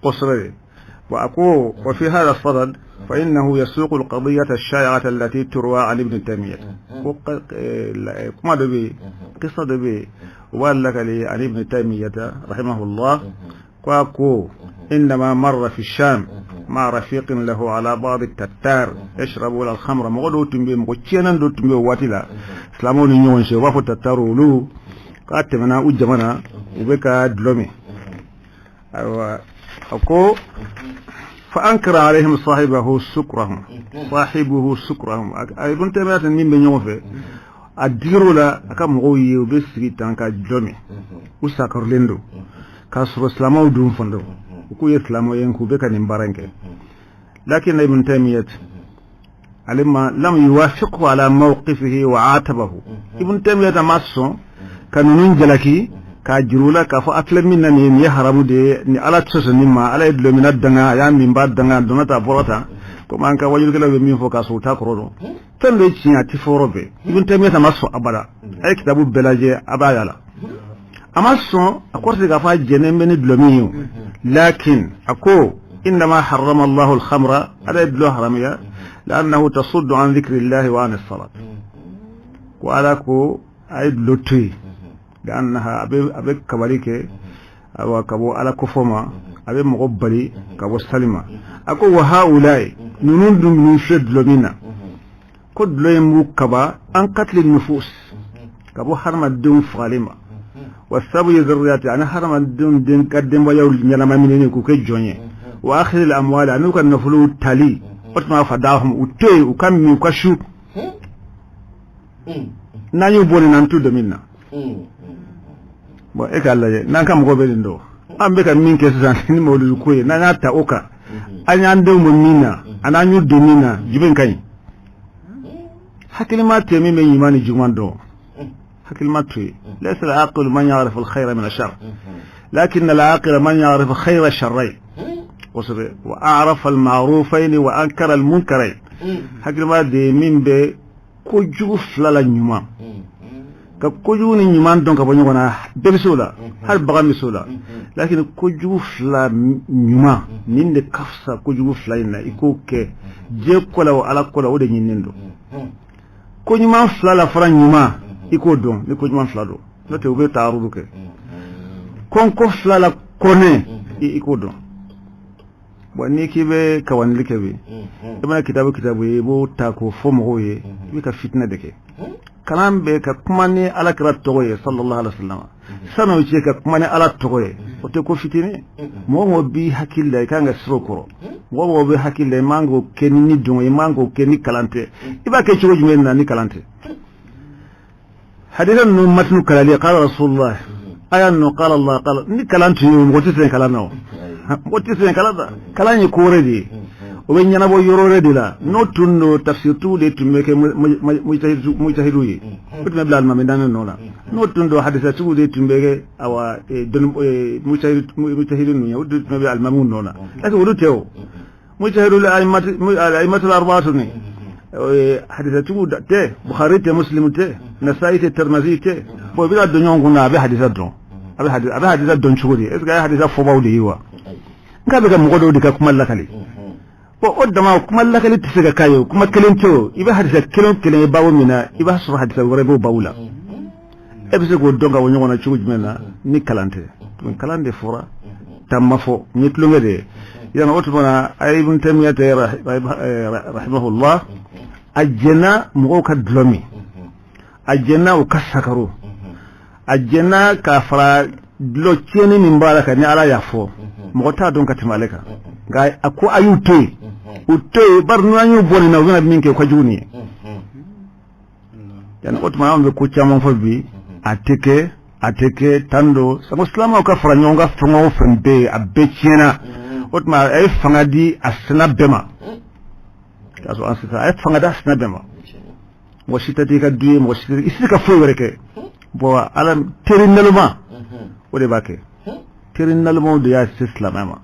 kosɛbɛ de. Bon, a ko wa fi hada sadad fa innahu yasuqu alqadiyata ash-shay'ata allati turwa an Ibn Taymiyyah. Ko kuma dɔ bɛ yen, kisa dɔ bɛ yen, u b'a lakale an Ibn Taymiyyah rahimahullah, ko a ko indama marra fi Sham ma rafiqin lahu ala ba'd at-tattar yashrabuna al-khamra. Mɔgɔ dɔw tun bɛ yen, mɔgɔ tiɲɛnen dɔw tun bɛ yen o waati la silamɛw ni ɲɔgɔn cɛ, u b'a fɔ tattaru olu. K'a tɛmɛna u jamana, u bɛ ka dulɔ min. Ayiwa, a ko fa ankara alayhim sahibahu sukrahum, sahibuhu sukrahum. A Ibn Taymiyyah min bɛ ɲɔgɔn fɛ, a digir'o la a ka mɔgɔw ye u bɛ sigi tan ka dulɔ min, u sakarilen don, k'a sɔrɔ silamɛw dun fan don, u k'u ye silamɛw ye, k'u bɛ ka nin baara in kɛ. Lakin Ibn Taymiyyah ale ma lam yuwafiqhu ala mawqifihi wa atabahu. Ibn Taymiyyah ma sɔn ka ninnu jalaki k'a juru la k'a fɔ a filɛ min na nin ye, nin ye haramu de ye, ni Ala tɛ sɔn nin ma, Ala ye dulɔminna danga, a y'a minba danga, a donna tan, a bɔra tan, komi an ka wajulikɛlaw bɛ min fɔ k'a sɔrɔ u t'a kɔrɔ dɔn. Fɛn dɔ ye tiɲɛ, a tɛ fɔ yɔrɔ bɛɛ. Ibn Taymiyyah ma sɔn abada. A ye kitabu bɛɛ lajɛ, a b'a yala a ma sɔn. A kɔrɔ tɛ k'a fɔ a jɛnnen bɛ ni dulɔ min ye o, lakin a ko innama harrama Allahu al-khamra, Ala ye dulɔ haramiya, li'annahu tasuddu an dhikrillahi wa an as-salat. Ko Ala ko a ye dulɔ to yen, li'annaha a bɛ kabali kɛ, ayiwa, ka bɔ Ala kofɔ ma, a bɛ mɔgɔ bali ka bɔ sali ma. A ko wa haulayi, ninnu dun ninnu filɛ dulɔ min na, ko dulɔ in b'u kaba an katili nufus, ka bɔ hadamadenw fagali ma, wa sabu ye zaruriyati, ani hadamadenw den ka denbayaw ɲɛnama minɛni k'u kɛ jɔn ye, wa akhiril amwali, ani u ka nafolow tali. O tuma fadahum, u to yen, u ka min, u ka su. N'an y'u bɔ nin na, an t'u dɔn min na. Bon, e k'a lajɛ, n'an ka mɔgɔ bɛ nin dɔn, an bɛ ka min kɛ sisan ni mawuludu ko ye, n'an y'a ta o kan, an y'an denw bɔ min na, ani an y'u don min na, jumɛn ka ɲi? Hakilima tɛ min bɛ ɲuman ni juguman dɔn, hakilima to yen. Laysa al-aqilu man ya'rifu al-khayra min ash-sharr, lakin al-aqila man ya'rifu khayra ash-sharrayn. Kosɛbɛ. Wa arafa al-ma'rufayn wa ankara al-munkarayn. Hakilima de ye min bɛ kojugu fila la ɲuman, ka kojugu ni ɲuman dɔn ka bɔ ɲɔgɔn na. Bɛɛ bɛ se o la, hali bagan bɛ se o la. Lakin kojugu fila ɲuman, nin de ka fisa kojugu fila in na, i k'o kɛ diɲɛ ko la o, Ala ko la, o de ɲininen don. Ko ɲuman fila la fara ɲuman, i k'o dɔn ni ko ɲuman fila don, n'o tɛ u bɛ taarudu kɛ. Kɔnko fila la kɔnɛ, i k'o dɔn. Bon, n'i k'i bɛ kawanili kɛ bi, i mana kitabu kitabu ye, i b'o ta k'o fɔ mɔgɔw ye, i bɛ ka fitinɛ de kɛ. Kalan bɛ ka kuma ni Ala kira tɔgɔ ye, sallallahu alaihi wasallam, san'o cɛ, ka kuma ni Ala tɔgɔ ye, o tɛ ko fitinin. Mɔgɔ mɔgɔ b'i hakili la, i kan ka siran o kɔrɔ. Mɔgɔ mɔgɔ bɛ hakili la, i man k'o kɛ ni dɔn, i man k'o kɛ ni kalan tɛ. I b'a kɛ cogo jumɛn na ni kalan tɛ? Hadisa ninnu matinu kalali, qala Rasulullah, aya ninnu, qala Allah, qala, ni kalan tun ye, mɔgɔ tɛ sɛgɛn kalan na o, mɔgɔ tɛ sɛgɛn kalan na. Kalan ye ko wɛrɛ de ye, o bɛ ɲɛnabɔ yɔrɔ wɛrɛ de la. N'o tun don, tafsirtigiw de tun bɛ kɛ mujtahidu ye, o tun bɛ bila alimami naani nɔ la. N'o tun don, hadisatigiw de tun bɛ kɛ awa mujtahidu ninnu ye, o de tun bɛ bila alimamiw nɔ la. Parce que olu tɛ o mujtahidu al-a'immatul arba'atu ni hadisatigiw tɛ, Bukhari tɛ, Muslim tɛ, Nasa'i tɛ, Tirmidhi tɛ. Bon, i bɛna don ɲɔgɔn kunna, a bɛ hadisa dɔn, a bɛ hadisa dɔn cogo di? Est ce que a ye hadisa fɔbaw de ye wa? N k'a bɛ ka mɔgɔ dɔw de ka kuma lakali. Bon, o dama kuma lakali tɛ se ka k'a ye o kuma kelen tɛ o. I bɛ hadisa kelen o kelen ye baabu min na, i b'a sɔrɔ hadisa wɛrɛ b'o baabu la. E bɛ se k'o dɔn ka bɔ ɲɔgɔn na cogo jumɛn na ni kalan tɛ? Kalan de fɔra, ta ma fɔ n ye tulonkɛ de ye yana. O tuma na, a ye Ibn Taymiyyah tɛ, rahimahullah, a jɛnna mɔgɔw ka dulɔ min, a jɛnna u ka sakaro, a jɛnna k'a fara dulɔ tiɲɛni min b'a la ka ni Ala y'a fɔ, mɔgɔ t'a dɔn ka tɛmɛ ale kan. Nka a ko a y'u to yen, u to yen, bari n'an y'u bɔ nin na, u bɛna min kɛ, o ka jugu nin ye. Yani o tuma, anw bɛ ko caman fɔ bi, a tɛ kɛ, a tɛ kɛ tan don. Sanko silamɛw ka fara ɲɔgɔn kan, fɛn o fɛn bɛ yen, a bɛɛ tiɲɛna. O tuma, a ye fanga di a sina bɛɛ ma, k'a sɔrɔ an sisan, a ye fanga di a sina bɛɛ ma. Mɔgɔ si tɛ t'i ka du ye, mɔgɔ si tɛ i tɛ se ka foyi wɛrɛ kɛ. Bon, Ala teri naloma, o de b'a kɛ. Teri nalomaw de y'a se silamɛ ma.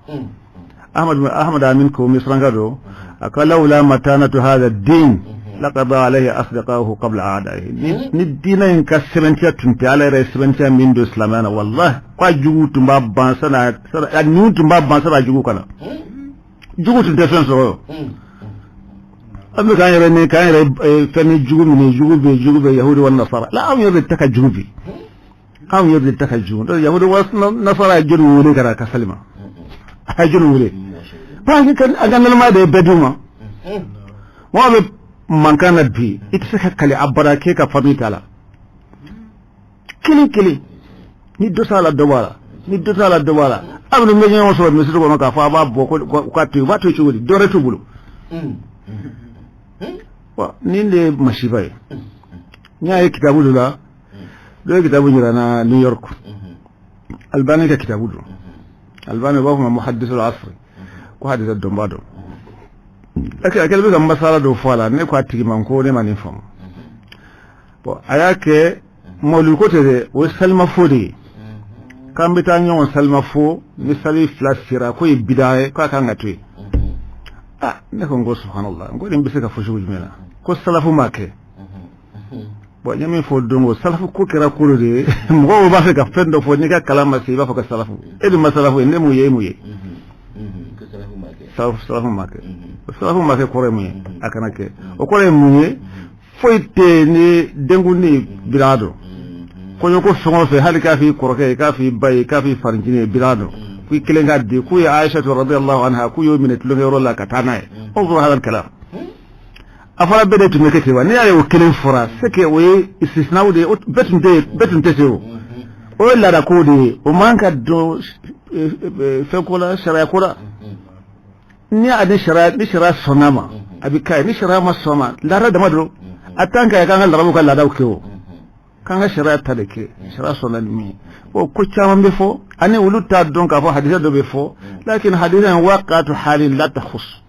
Ahmad Amin ko misranka don, a ka lawla matanatu hadha din laqada alayhi asdiqahu qabla a'dahi. Ni diinɛ in ka sɛbɛntiya tun tɛ, Ala yɛrɛ ye sɛbɛntiya min don silamɛya na, wallahi ko a jugu tun b'a ban sana, a niw tun b'a ban sana, a jugu kana jugu tun tɛ fɛn sɔrɔ. An bɛ k'an yɛrɛ ni k'an yɛrɛ fɛn ni jugu minɛ, jugu bɛ, jugu bɛ yahudi wa nasara la. Anw yɛrɛ de ta ka jugu bi, anw yɛrɛ de ta ka jugu. Yahudi wa nasara ye jɔnni wele ka na ka sali ma? A ye jɔnni wele? Parce que an ka naloma de ye bɛɛ d'u ma. Mɔgɔ bɛ mankan na bi, i tɛ se ka kali abada k'e ka famille t'a la. Kelen kelen, ni dɔ t'a la, dɔ b'a la, ni dɔ t'a la, dɔ b'a la. A bɛ ɲɔgɔn sɔrɔ misiri kɔnɔ k'a fɔ a b'a bɔ ko k'a to yen, u b'a to yen cogo di? Dɔ wɛrɛ t'u bolo. Bon, nin de ye masiba ye. N y'a ye kitabu dɔ la, dɔ ye kitabu jira n na New York, Albani ka kitabu don. Albani, u b'a fɔ ma muhaddisul asri, ko hadisa dɔnba don. A kɛlen bɛ ka masala dɔ fɔ a la. Ne ko a tigi ma ko ne ma nin faamu. Bon, a y'a kɛ mawlid ko tɛ dɛ, o ye salimafo de ye, k'an bɛ taa ɲɔgɔn salimafo ni sali fila sera, k'o ye bida ye, k'a kan ka to yen. Ah, ne ko n ko subhanallah, n ko nin bɛ se ka fɔ cogo jumɛn na ko salafu m'a kɛ? Bon, n ye min fɔ don o salafu ko kɛra ko dɔ de ye. Mɔgɔw b'a fɛ ka fɛn dɔ fɔ, n'i ka kalan ma se, i b'a fɔ ka salafu e dun ma salafu ye, ne mun ye, e mun ye? Salafu ma kɛ, salafu ma kɛ kɔrɔ ye mun ye? A kana kɛ, o kɔrɔ ye mun ye? Foyi tɛ ni denkundi bira don, kɔɲɔko fɛn o fɛn, hali k'a f'i kɔrɔkɛ ye, k'a f'i ba ye, k'a f'i farincinin ye, bira don. K'i kelen ka di k'u ye Aisha radiyallahu anha, k'u y'o minɛ tulonkɛyɔrɔ la ka taa n'a ye. Unzur hadha al-kalam, a fɔra bɛɛ de tun bɛ kɛ ten wa? N'i y'a ye o kelen fɔra, c'est que o ye istisnaw de ye, bɛɛ tun tɛ, bɛɛ tun tɛ se. O ye laada ko de ye, o man ka don fɛn ko la, sariya ko la. Ni a ni sariya, ni sariya sɔnna ma, a bɛ k'a ye. Ni sariya ma sɔn ma, laada dama don. A tant que k'an ka larabu ka laadaw kɛ, o k'an ka sariya ta de kɛ, sariya sɔnna ni min ye. Bon, ko caman bɛ fɔ ani olu t'a dɔn k'a fɔ hadisa dɔ bɛ fɔ, lakin hadisa in waqatu halin la takhus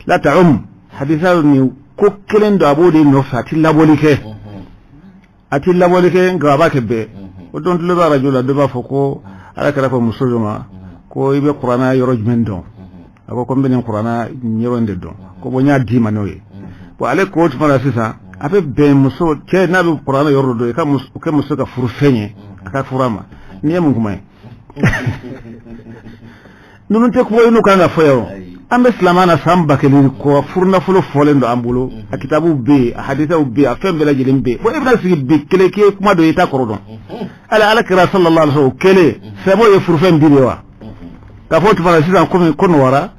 la ta'um. Hadisa nin ko kelen don, a b'o de nɔfɛ, a ti labɔli kɛ, a ti labɔli kɛ, nka a b'a kɛ bɛɛ. O don tulo bɛ arajo la, dɔ b'a fɔ ko Ala kɛra fɔ muso dɔ ma ko i bɛ kuranɛ yɔrɔ jumɛn dɔn? A ko ko n bɛ nin kuranna yɔrɔ in de dɔn, ko bon, n y'a d'i ma n'o ye. Bon, ale ko o tuma la sisan, a bɛ bɛn muso cɛ n'a bɛ kuranna yɔrɔ dɔ dɔn, i ka muso kɛ muso ka furufɛn ye, a ka furu a ma. Nin ye mun kuma ye? Ninnu tɛ kuma ye n'u kan ka fɔ yan o. An bɛ silamɛya na san 1000 kɔ, furunafolo fɔlen don an bolo, a kitabuw bɛ yen, a hadisaw bɛ yen, a fɛn bɛɛ lajɛlen bɛ yen. Bon, e bɛna sigi bi kelen k'i ye kuma dɔ ye, i t'a kɔrɔ dɔn. Ala ala kira sallallahu alaihi wasallam, o kelen sɛbɛw ye furufɛn di de wa? K'a fɔ o tuma na sisan komi ko nɔgɔyara,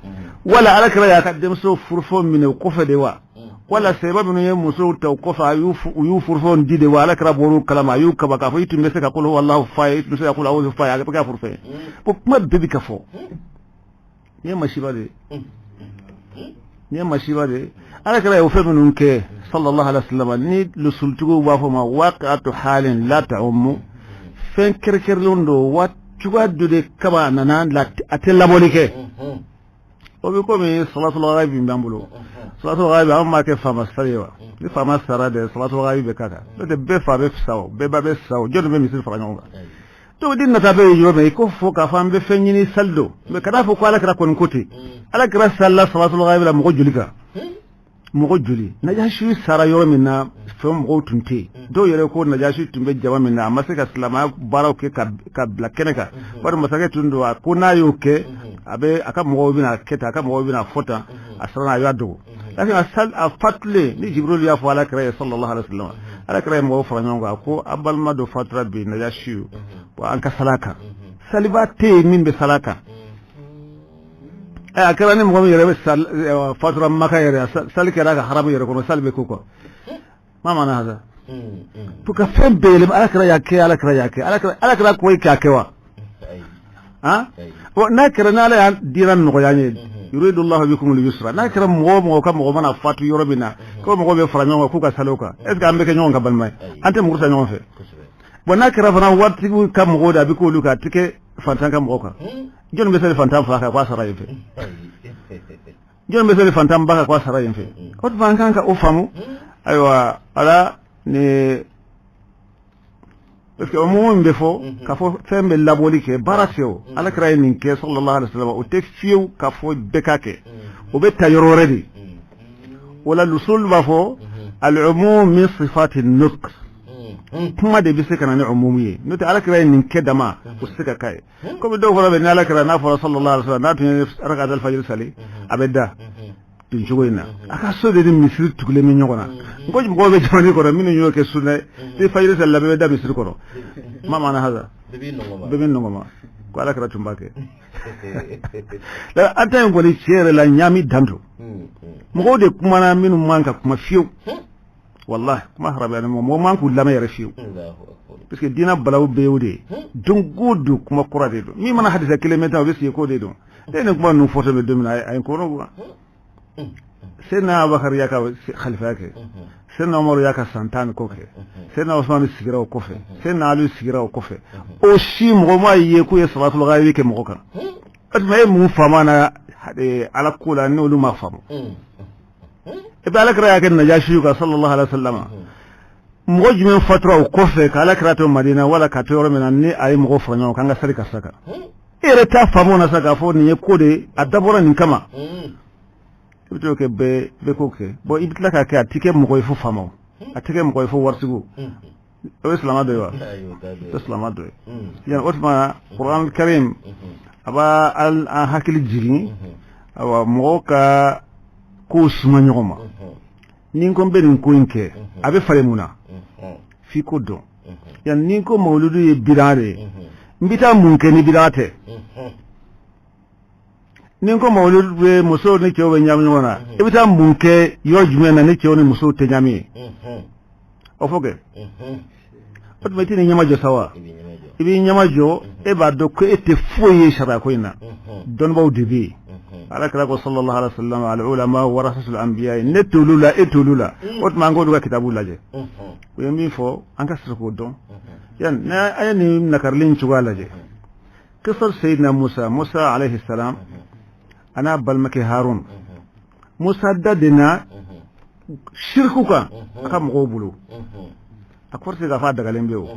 wala ala kira y'a ka denmuso furufɛnw minɛ o kɔfɛ de wa? Wala sɛbɛ minnu ye musow ta o kɔfɛ, a y'u u y'u furufɛnw di de wa? Ala kira bɔr'u kalama, a y'u kaba k'a fɔ i tun bɛ se ka kolo walahu fa ye, i tun bɛ se ka kolo awuzu fa ye, a bɛ kɛ furufɛn ye. Bon, kuma bɛɛ bɛ ka fɔ. Nin ye masiba de ye, nin ye masiba de ye. Ala kira ye o fɛn minnu kɛ sallallahu alaihi wasallam, ni lusulutigiw b'a fɔ ma waqi'atu halin la ta'ummu, fɛn kɛrɛnkɛrɛnlenw don wa, cogoya dɔ de kama a nana, a tɛ labɔli kɛ. O bɛ komi salatul ghaibi b'an bolo. Salatul ghaibi, an b'a kɛ faama sari ye wa? Ni faama sara de, salatul ghaibi bɛ k'a kan. N'o tɛ, bɛɛ fa bɛ sa o, bɛɛ ba bɛ sa o, jɔnni bɛ misiri fara ɲɔgɔn kan? Donc di nata bɛ yen yɔrɔ min, i ko fɔ k'a fɔ an bɛ fɛn ɲini sali don, mais kana fɔ ko ala kira kɔni ko ten. Ala kira salila salatul ghaibi la mɔgɔ joli kan? Mɔgɔ joli? Najasi sara yɔrɔ min na, fɛn mɔgɔw tun tɛ yen. Dɔw yɛrɛ ko Najasi tun bɛ jama min na, a ma se ka silamɛya baaraw kɛ ka bila kɛnɛ kan, bari masakɛ tun don. A ko n'a y'o kɛ, a bɛ a ka mɔgɔw bɛna kɛ tan, a ka mɔgɔw bɛna fɔ tan. A siranna, a y'a dogo. Lakin a fatulen, ni Jibril y'a fɔ ala kira ye sallallahu alaihi wasallam, ala kira ye mɔgɔw fara ɲɔgɔn kan, a ko an balima dɔ fatura bi, Najasi, bon, an ka sala kan. Saliba tɛ yen min bɛ sala kan. A kɛra ni mɔgɔ min yɛrɛ bɛ fatura Maka yɛrɛ, sali kɛra a ka haramu yɛrɛ kɔnɔ, sali bɛ ko quoi ma mana hasa pour ka fɛn bɛɛ yɛlɛma. Ala kira y'a kɛ, ala kira y'a kɛ, ala kira ko i k'a kɛ wa? Han, bon, n'a kɛra n'ala y'a dira nɔgɔya ye, yuridu Allahu bikum al-yusra, n'a kɛra mɔgɔ o mɔgɔ ka mɔgɔ mana fatu yɔrɔ min na, ko mɔgɔ bɛ fara ɲɔgɔn kan k'u ka sali o kan, est ce que an bɛ kɛ ɲɔgɔn ka balima ye? An tɛ muru ta ɲɔgɔn fɛ. Bon, n'a kɛra fana waritigiw ka mɔgɔw de, a bɛ k'olu kan, a tɛ kɛ fantan ka mɔgɔw kan. Jɔnni bɛ seli fantan fa kan k'a sara yen fɛ? Jɔnni bɛ seli fantan ba kan k'a sara yen fɛ? O tuma an kan ka o faamu. Ayiwa, ala ni parce que o mɔgɔ min bɛ fɔ k'a fɔ fɛn bɛ labɔli kɛ, baara tɛ o. Ala kira ye nin kɛ sallallahu alaihi wasallam, o tɛ fiyewu k'a fɔ bɛɛ k'a kɛ, o bɛ ta yɔrɔ wɛrɛ de. O la lusul b'a fɔ al-umum min sifati nutq, kuma de bɛ se ka na ni umum ye. N'o tɛ, ala kira ye nin kɛ dama, o tɛ se ka k'a ye. Komi dɔw fana bɛ, ni ala kira n'a fɔra sallallahu alaihi wasallam, n'a tun ye rakat al-fajr sali, a bɛ da nin cogo in na, a ka so de ni misiri tugulen bɛ ɲɔgɔn na. N ko mɔgɔw bɛ jamana kɔnɔ minnu y'o kɛ sunna ye, ni fajiri sali la, bɛɛ bɛ da misiri kɔrɔ. Ma maana haza? Bɛɛ bɛ nɔgɔma ko ala kira tun b'a kɛ. An ta in kɔni, tiɲɛ yɛrɛ la, ɲaami dan don. Mɔgɔw de kumana minnu man ka kuma fiyewu. Wallahi, kuma harabiya mɔgɔ mɔgɔ man k'u lamɛn yɛrɛ fiyewu, parce que diinɛ balawu bɛɛ y'o de ye. Don o don kuma kura de don. Min mana hadisa kelen mɛn tan, o bɛ sigi k'o de don. E ni kuma ninnu fɔtɔ bɛ don min na, a ye n kɔnɔ kuwa. Seyidina Abubakar y'a ka xalifaya kɛ, Seyidina Umaru y'a ka san 10 ni kɔ kɛ, Seyidina Usmani sigira o kɔfɛ, Seyidina Ali sigira o kɔfɛ. O si mɔgɔ ma ye k'u ye salatul ghaibi kɛ mɔgɔ kan. O tuma e mun faama na ala ko la n'olu ma faamu? E bɛ ala kira y'a kɛ Najasi kan sallallahu alaihi wasallam, mɔgɔ jumɛn fatura o kɔfɛ ka ala kira to Madina wala ka to yɔrɔ min na, ni a ye mɔgɔ fara ɲɔgɔn kan ka sali ka sa kan? E yɛrɛ t'a faamu na sa k'a fɔ nin ye ko de ye, a dabɔra nin kama. I bɛ t'o kɛ, bɛɛ bɛɛ k'o kɛ. Bon, i bɛ tila k'a kɛ, a tɛ kɛ mɔgɔ ye fo faamaw, a tɛ kɛ mɔgɔ ye fo waritigiw. O ye silamɛ dɔ ye wa? O ye silamɛ dɔ ye yan. O tuma Kuran karim a b'a an hakili jigin. Ayiwa, mɔgɔw ka kow suma ɲɔgɔn ma. Ni n ko n bɛ nin ko in kɛ, a bɛ falen mun na? F'i ko dɔn yan. Ni n ko mawuludu ye bidan de ye, n bɛ taa mun kɛ ni bidan tɛ? Ni n ko mawuludu bɛ musow ni cɛw bɛ ɲami ɲɔgɔn na, i bɛ taa mun kɛ yɔrɔ jumɛn na ni cɛw ni musow tɛ ɲami ye? O fɔ kɛ. O tuma i tɛ n'i ɲɛma jɔ sa wa? I b'i ɲɛma jɔ. E b'a dɔn ko e tɛ foyi ye sariya ko in na, dɔnnibaaw de bɛ yen. Ala kira ko sallallahu alaihi wasallam, al ulama warasatul anbiya. Ne t'olu la, e t'olu la. O tuma an k'olu ka kitabu lajɛ, u ye min fɔ, an ka sɔrɔ k'o dɔn. Yan n'an ye nin nakarili in cogoya lajɛ, kisa Seyidina Musa alayhi salam, a n'a balimakɛ Harun, Musa da de na shirku kan a ka mɔgɔw bolo, a kɔrɔ tɛ k'a fɔ a dagalen bɛ o.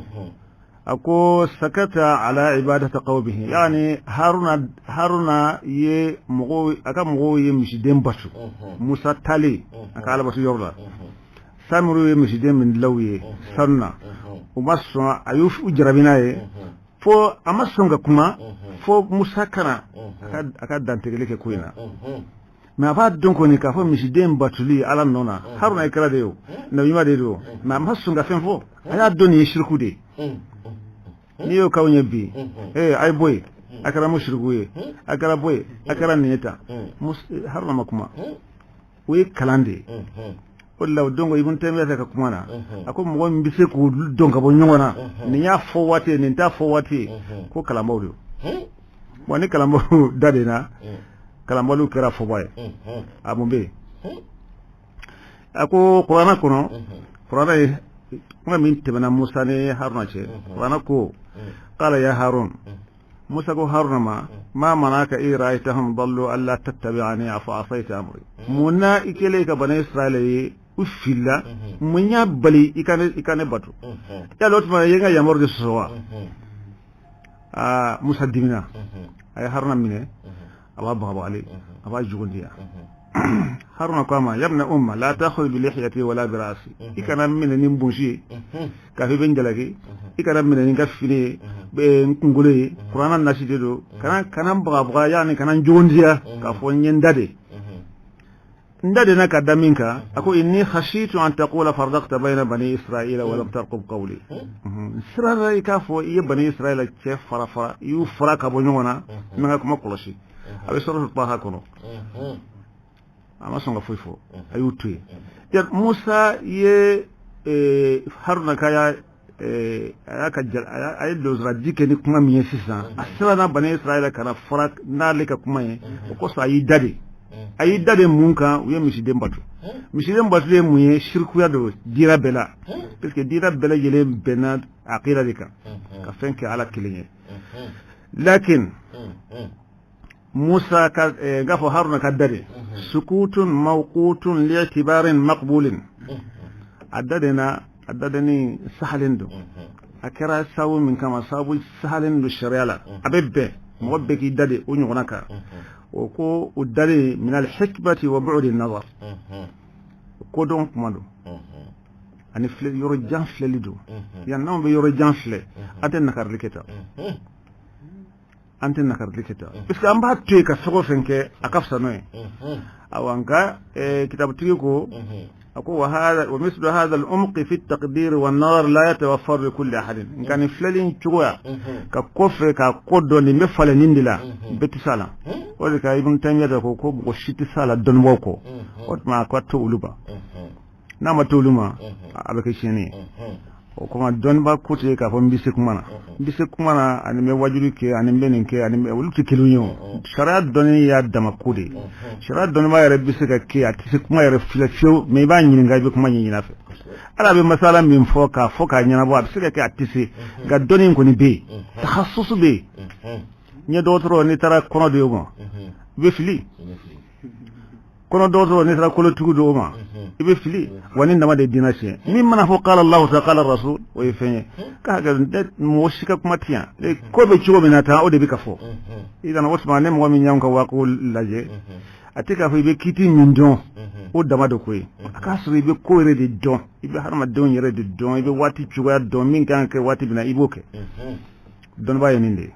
A ko sakata ala ibadati qawmihi, yani Haruna ye mɔgɔw, a ka mɔgɔw ye misiden bato. Musa talen a ka alabatu yɔrɔ la, Samiru ye misiden min dilan u ye sanu na, u ma sɔn, a y'u jarabi n'a ye fo a ma sɔn ka kuma fo Musa ka na a ka dantigɛli kɛ ko in na. Mais a b'a dɔn kɔni k'a fɔ misiden batuli Ala nɔ na, Haruna ye kira de ye, o nabiɲuman de don, mais a ma sɔn ka fɛn fɔ. A y'a dɔn nin ye siriku de ye. N'i y'o k'anw ye bi, ee, a ye bɔ yen, a kɛra musiriku ye, a kɛra bɔ yen, a kɛra nin ye tan. Haruna ma kuma, o ye kalan de ye. O de la, o don ko Ibn Taymiyyah fɛ ka kuma na, a ko mɔgɔ min bɛ se k'u dɔn ka bɔ ɲɔgɔn na, nin y'a fɔ waati ye, nin t'a fɔ waati ye, ko kalanbaw don. Bon, ni kalanbaw da de na, kalanbaliw kɛra fɔba ye. A mun bɛ yen? A ko kuranɛ kɔnɔ, kuranɛ ye kuma min tɛmɛna Musa ni Haruna cɛ, kuranɛ ko qala ya Harun, Musa ko Haruna ma, ma manaka idh ra'aytahum dallu alla tattabi'ani afa asayta amri. Mun na i kɛlen ka bani Israɛla ye u filila, mun y'a bali i ka ne bato? Yala o tuma i ye n ka yamaru de sɔsɔ wa? Aa, Musa dimina, a ye Haruna minɛ, a b'a bagabagali, a b'a jugundiya. Haruna ko a ma, yabna umma la ta'khudh bi lihiyati wala bi ra'si, i kana minɛ ni n bonsi ye k'a fɔ i bɛ n jalaki, i kana minɛ ni n ka fini ye, n kunkolo ye, kuranna nasi de don, kana n bagabaga, yaani kana n jugundiya k'a fɔ n ye n da de, n da de na ka da min kan. A ko inni khashitu an taqula farraqta bayna bani Israila wa lam tarqub qawli, n siranna i k'a fɔ i ye bani Israila cɛ fara fara, i y'u fara ka bɔ ɲɔgɔn na, n bɛ n ka kuma kɔlɔsi. A bɛ sɔrɔ Taha kɔnɔ. A ma sɔn ka foyi fɔ, a y'u to yen. Musa ye Haruna ka ya a y'a ka a ye lozuraji kɛ ni kuma min ye sisan, a siranna bani Israila kana fara n'ale ka kuma ye, o kosɔn a y'i da de. A y'i da de mun kan? U ye misiden bato. Misiden bato ye mun ye? Sirikuya don diinɛ bɛɛ la, parce que diinɛ bɛɛ lajɛlen bɛnna aqida de kan, ka fɛn kɛ Ala kelen ye. Lakin Musa ka n k'a fɔ Haruna ka da de, sukutun mawqutun li'tibarin maqbulin, a da de na, a da de ni sahalen don. A kɛra sababu min kama, sababu sahalen don sariya la, a bɛ bɛn mɔgɔ bɛɛ k'i da de o ɲɔgɔnna kan. O ko o dalen min al-hikmati wa bu'di an-nazar, kodɔn kuma don ani filɛ, yɔrɔ jan filɛli don. Yan n'anw bɛ yɔrɔ jan filɛ, an tɛ nakarili kɛ tan, an tɛ nakarili kɛ tan, parce que an b'a to yen ka fɛn o fɛn kɛ, a ka fisa n'o ye. Awa, nka kitabutigi ko, a ko wa hada wa mislu hadha al-umq fi at-taqdir wa an-nazar la yatawaffar li kulli ahadin. Nka nin filɛli in cogoya ka kɔfɛ ka ko dɔn, nin bɛ falen nin de la, bɛɛ tɛ s'a la. O de ka Ibn Taymiyyah ko mɔgɔ si tɛ s'a la dɔnnibaaw kɔ. O tuma a ka to olu ma, n'a ma to olu ma, a bɛ kɛ tiɲɛni ye. O kuma dɔnnibaa ko tɛ k'a fɔ n bɛ se kuma na, n bɛ se kuma na ani n bɛ wajuli kɛ ani n bɛ nin kɛ ani olu tɛ kelen ye. O sariya dɔnni y'a dama ko de ye. Sariya dɔnnibaa yɛrɛ bɛ se ka kɛ a tɛ se kuma yɛrɛ filɛ fiyewu, mais i b'a ɲininka, i bɛ kuma ɲɛɲini a fɛ. Ala bɛ masala min fɔ k'a fɔ k'a ɲɛnabɔ, a bɛ se ka kɛ a tɛ se, nka dɔnni in kɔni bɛ yen, takhassus bɛ yen. N ye dɔgɔtɔrɔ, n'i taara kɔnɔ de o ma, i bɛ fili. Kɔnɔ dɔgɔtɔrɔ, n'i taara kolotugu dɔw ma, i bɛ fili. Wa ni dama de diinɛ tiɲɛ min mana fɔ qala Allahu ta qala rasul, o ye fɛn ye k'a kɛ mɔgɔ si ka kuma ti yan. Ko bɛ cogo min na tan, o de bɛ ka fɔ i kana. O tuma ne mɔgɔ min y'anw ka waako lajɛ, a tɛ k'a fɔ i bɛ kiti min dɔn, o dama de ko ye. A k'a sɔrɔ i bɛ ko yɛrɛ de dɔn, i bɛ hadamadenw yɛrɛ de dɔn, i bɛ waati cogoya dɔn, min kan ka kɛ waati min na, i b'o kɛ. Dɔnnibaa ye nin de ye.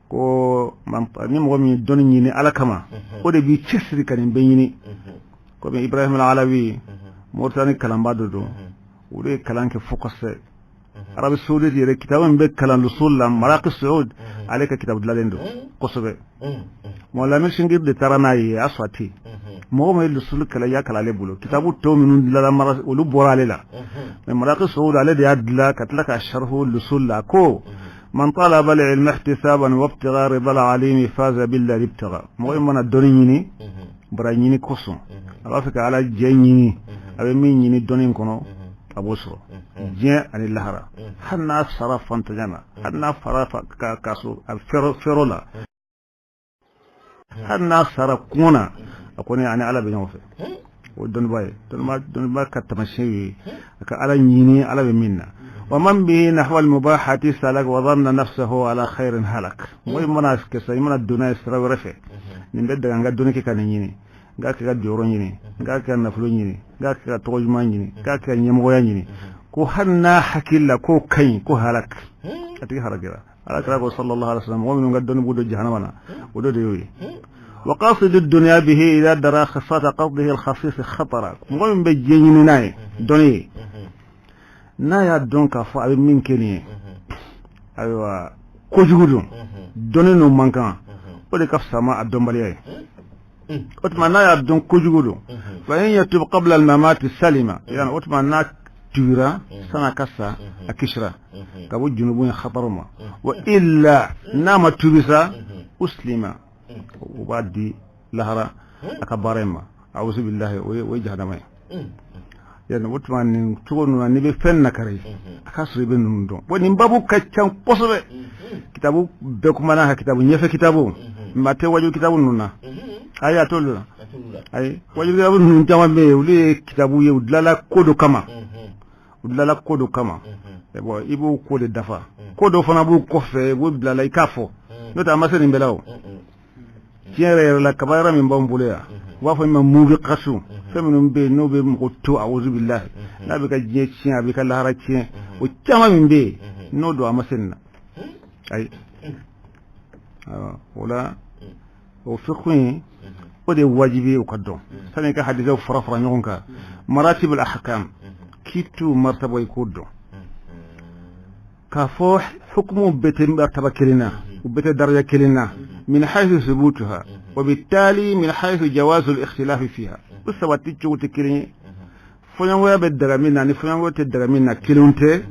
Ko ni mɔgɔ min ye dɔnni ɲini Ala kama, o de b'i cɛsiri ka nin bɛɛ ɲini. Komi Ibrahim Alawi, Moritani kalanba dɔ don, o de ye kalan kɛ fo kosɛbɛ Arabie Saoudite yɛrɛ. Kitabu min bɛ kalan lusul la, Maraqi Saud, ale ka kitabu dilanlen don kosɛbɛ. Mɔgɔ Singir de taara n'a ye, a sɔrɔ a tɛ yen. Mɔgɔ min ye lusul kalan, i y'a kalan ale bolo. Kitabu tɔ minnu dilanna mara, olu bɔra ale la, mais Maraqi Saud, ale de y'a dilan ka tila ka sharhu lusul la. Ko man talaba al-ilma ihtisaban wa ibtigha rida al-alimi faza billadhi ibtigha. Mɔgɔ min mana dɔnni ɲini bara ɲini kosɔn, a b'a fɛ ka Ala jɛ ɲini, a bɛ min ɲini dɔnni kɔnɔ, a b'o sɔrɔ diɲɛ ani lahara, hali n'a sara fantanya na, hali n'a fara ka so a fɛrɛ la, hali n'a sara kɔngɔ na, a kɔni ani Ala bɛ ɲɔgɔn fɛ. O dɔnnibaa ye dɔnnibaa ka taamasiyɛn ye, a ka Ala ɲini, Ala bɛ min na. Wa man bihi nahwa al-mubahati salak wa dhanna nafsahu ala khairin halak. Mɔgɔ in mana kɛ sa, i mana don n'a ye sira wɛrɛ fɛ, nin bɛ daga, n ka dɔnni kɛ ka nin ɲini, n k'a kɛ ka jɔyɔrɔ ɲini, n k'a kɛ ka nafolo ɲini, n k'a kɛ ka tɔgɔ ɲuman ɲini, n k'a kɛ ka ɲɛmɔgɔya ɲini, ko hali n'a hakili la k'o ka ɲi, ko halak, a tigi halakira. Ala kira ko sallallahu alaihi wasallam, mɔgɔ minnu ka dɔnni b'u don jahanama na, o dɔ de y'o ye. Wa qasidu dunya bihi idha dara khisata qasdihi al-khasis khatara. Mɔgɔ min bɛ diɲɛ ɲini n'a ye dɔnni ye, n'a y'a dɔn k'a fɔ a bɛ min kɛ nin ye, ayiwa, kojugu don, dɔnni n'o man kan, o de ka fisa ma a dɔnbaliya ye. O tuma n'a y'a dɔn kojugu don, fa in yatub qabla al-mamati salima, yani o tuma n'a tubira san'a ka sa, a kisira ka bɔ junubu in khataru ma. Wa illa, n'a ma tubi sa, uslima, o b'a di lahara a ka baara in ma, awuzu billahi, o ye jahanama ye. Yani o tuma nin cogo ninnu na, n'i bɛ fɛn nakari, a ka sɔrɔ i bɛ ninnu dɔn. Bon, nin babu ka ca kosɛbɛ, kitabu bɛɛ kumana kan, kitabu ɲɛfɛ kitabu, maa tɛ waju kitabu ninnu na. Ayi, a t'olu la. Ayi, waju kitabu ninnu caman bɛ yen, olu ye kitabu ye, u dilanla ko dɔ kama, u dilanla ko dɔ kama. Bon, i b'o ko de dafa, ko dɔ fana b'u kɔfɛ, u b'o bila la i k'a fɔ, n'o tɛ a ma se nin bɛɛ la. O tiɲɛ yɛrɛ yɛrɛ la, kabayɔrɔ min b'anw bolo yan, u b'a fɔ min ma mubiqatu, fɛn minnu bɛ yen n'o bɛ mɔgɔ to awuzu billahi, n'a bɛ ka diɲɛ tiɲɛ, a bɛ ka lahara tiɲɛ, o caman min bɛ yen n'o don, a ma se nin na. Ayi, o la o fiqhu in, o de ye wajibi ye o ka dɔn sani ka hadisaw fara fara ɲɔgɔn kan. Maratib al ahkam, kitu martaba, i k'o dɔn k'a fɔ hukumu bɛɛ tɛ martaba kelen na, u bɛɛ tɛ daraja kelen na, min haythu thubutuha wa bittali min haythu jawazu al-ikhtilaf fiha. U sabati cogo tɛ kelen ye. Fɔɲɔgɔnya bɛ daga min na ni fɔɲɔgɔnya tɛ daga min na, kelenw tɛ.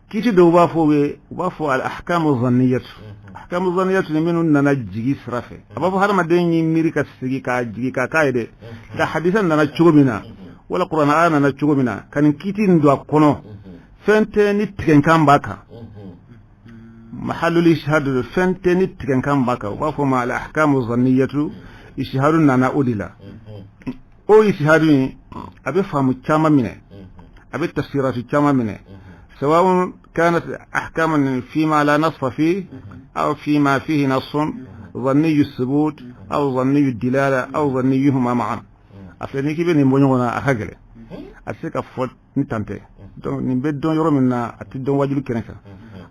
Kiti dɔw b'a fɔ, u b'a fɔ al-ahkamu dhanniyatu. Ahkamu dhanniyatu ni minnu nana jigi sira fɛ, a b'a fɔ hadamaden y'i miiri ka sigi k'a jigi k'a k'a ye dɛ, nka hadisa nana cogo min na, wala kuranɛ aya nana cogo min na, ka nin kiti in don a kɔnɔ, fɛn tɛ ni tigɛnkan b'a kan, mahallul ijtihad don, fɛn tɛ ni tigɛnkan b'a kan, u b'a fɔ ma al ahkamu zanniyatu. Ijtihadu nana o de la. O ijtihadu in, a bɛ faamu caman minɛ, a bɛ tafsiratu caman minɛ, سواء كانت أحكاما فيما لا نص فيه أو فيما فيه نص ظني الثبوت أو ظني الدلالة أو ظنيهما معا. A filɛ, n'i k'i bɛ nin bɔ ɲɔgɔn na, a ka gɛlɛn, a tɛ se ka fɔ ni tan tɛ. Donc nin bɛ dɔn yɔrɔ min na, a tɛ dɔn wajulu kɛnɛ kan,